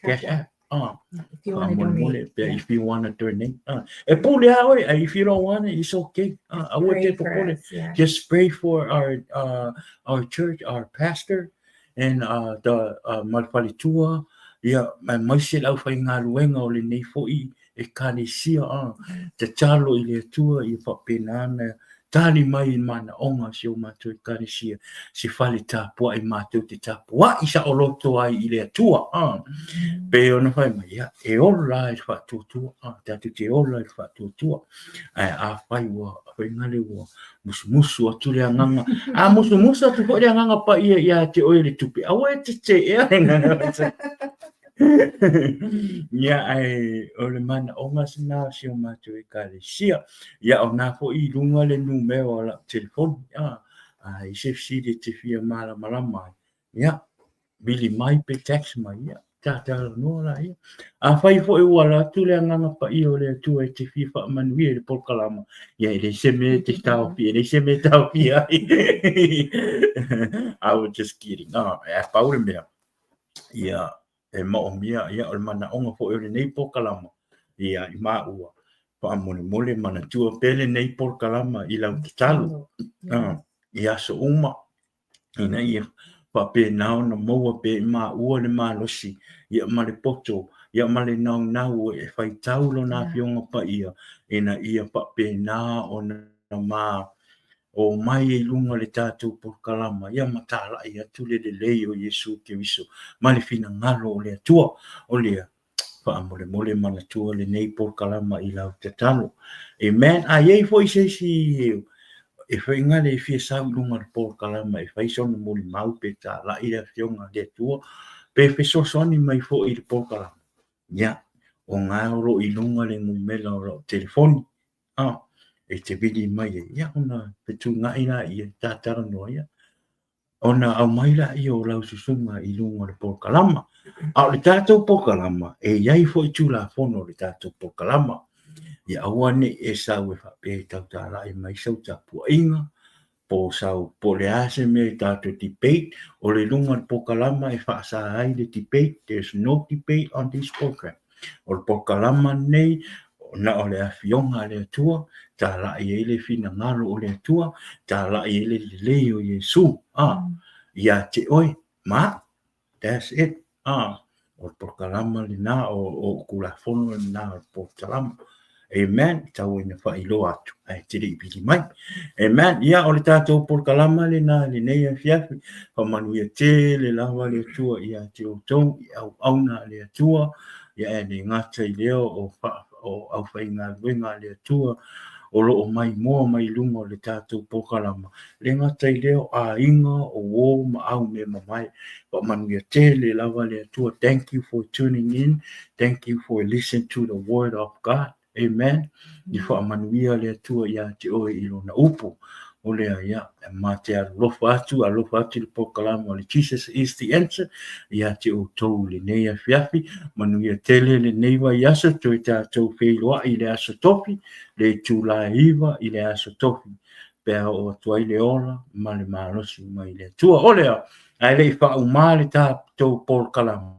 Cash App. Ah, if you want to donate. Yeah. If you want to donate. Ah, e pule a oe, if you don't want it, it's okay. Ah, aua te popole. Yeah. Just pray for our church, our pastor, and the ma le faletua, ia, aemaise le aufaigaluega o lenei foi Ekalesia, a, tatalo i le Atua ia faapena ona tali mai i manaoga o si o matou Ekalesia, se fale tapuai matou te tapuai saoloto ai i le Atua, a. Pei ona fai mai, ia, e ola i le faatuatua, a, tatou te ola i le faatuatua. Ae afai ua faigale ua musumusu atu le agaga, a musumusu atu foi le agaga paia ia te oe le tupe, aua e te teea le agaga. Ia, ae o le manaoga sina o si o matou ekalesia. Ia, o na foi i luga le numera o lau telefoni, a, a i se fesili e te fia malamalama ai, ia, vili mai pe text mai, ia, ta talanoa laia. Afai foi ua ala atu le agaga paia o le Atua e te fia faamanuia i le polokalama, ia e leai se mea e te taofia, e leai se mea e taofia ai. I was just kidding. Ah, e pau le mea. Ia, e maomia, ia, o le manaoga foi o lenei polokalama, ia, i maua, faamolemole manatua pea lenei polokalama i lau tatalo, ah, i aso uma, ina ia faapena ona maua pea i maua le malosi, ia ma le poto, ia ma le naunau e faitau Lona Afioga Paia, ina ia faapena ona ma, Omai i luga o le tatou polokalama, ia matalai atu le lelei o Iesu Keriso ma le finagalo o le Atua. O lea, faamolemole manatua lenei polokalama i lau tatalo. Amen. A i ai foi se isi e faigale e fia sau i luga o le polokalama e fai sona molimau pe talai le Afioga a le Atua, pe fesoasoani mai foi i le polokalama, ia, o ga o lo o i luga le numera o lau telefoni, a, e te vili mai ai, ia, ona fetuunai laia, ta talanoa, ia, ona aumai laia o lau susuga i luga o le polokalama. A o le tatou polokalama, e i ai foi Tulafono o le tatou polokalama. Ia aua ne i e sau e faapea e tautalai mai sau tapuaiga, po o sau, po o le a se mea i tatou debate, o le luga o le polokalama e faasa ai le debate, there's no debate on this program. O le polokalama lenei, na o le Afioga a le Atua, talai ai le finagalo o le Atua, talai ai le lelei o Iesu, a, ia te oe, ma, that's it, a, o le polokalama lena, o Tulafono lena o le polokalama. Amen. Tau ina faailoa atu, ae te le i vili mai. Amen. Ia, o le tatou polokalama lena i lenei afiafi. Faamanuia tele lava le Atua ia te outou i auauna a le Atua. Ia, e le gata i lea o, fa, o aufaigaluega a le Atua o lo o maimoa mai luga o le tatou polokalama. Le gata i lea o aiga, o uo ma au mea mamae. Faamanuia tele lava le Atua. Thank you for tuning in. Thank you for listen to the word of God. Amen. I faamanuia le Atua ia te oe i lona upu. O lea, ia, e ma te alolofa atu, alofa atu i le polokalama o le Jesus is the answer, ia te outou i lenei afiafi, manuia tele lenei vaiaso, toe tatou feiloai i le aso tofi, le itula e 9 i le aso tofi, pe a oo atu ai le ola ma le malosi mai le Atua. O lea, ae le i faauma le tatou polokalama,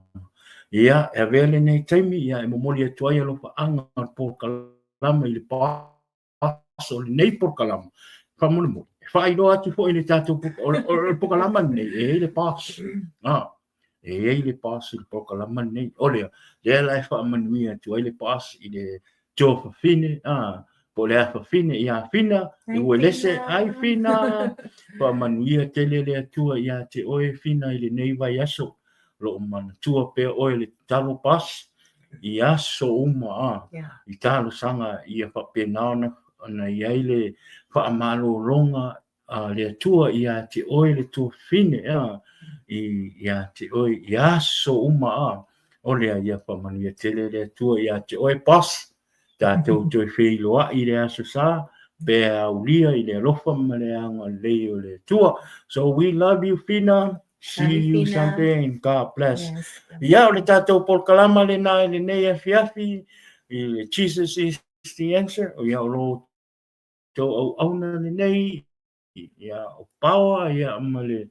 ia, e avea lenei taimi, ia, e momoli atu ai alofaaga o le polokalama i le aso o lenei polokalama. Faamolemole, e faailoa atu foi le tatou, o le polokalama lenei, e i ai le boss. Ah, e i ai le boss i le polokalama lenei. O lea, lea la e faamanuia atu ai le boss i le tuafafine, ah, po o le afafine ia Fina, i Uelese, ai Fina, faamanuia tele le Atua ia te oe Fina i lenei vaiaso. Lo o manatua pea oe le tatalo boss i aso uma a, i talosaga ia faapena ona ona i ai le faamalologa a le Atua ia te oe le tuafafine a, i ia te oe i aso uma a. O lea ia faamanuia tele le Atua ia te oe boss. Tatou toe feiloai i le aso sa, pe aulia i le alofa ma le agalelei o le Atua. So we love you Fina. See you someday and God bless. Yes. Ia, o le tatou polokalama lena i lenei afiafi, i le Jesus is the answer. Ia, o lo outou auauna lenei, ia, o Paoa, ia, ma le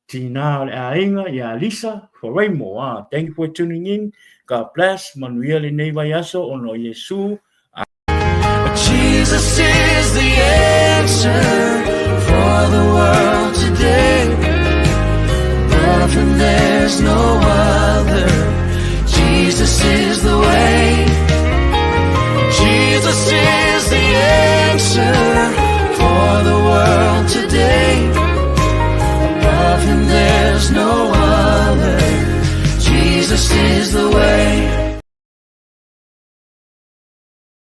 tinā o le aiga, ia Lisa Faraimo. Ah, thank you for tuning in. God bless. Manuia lenei vaiaso ona o Iesu. Jesus is the answer for the world today. Above him there's no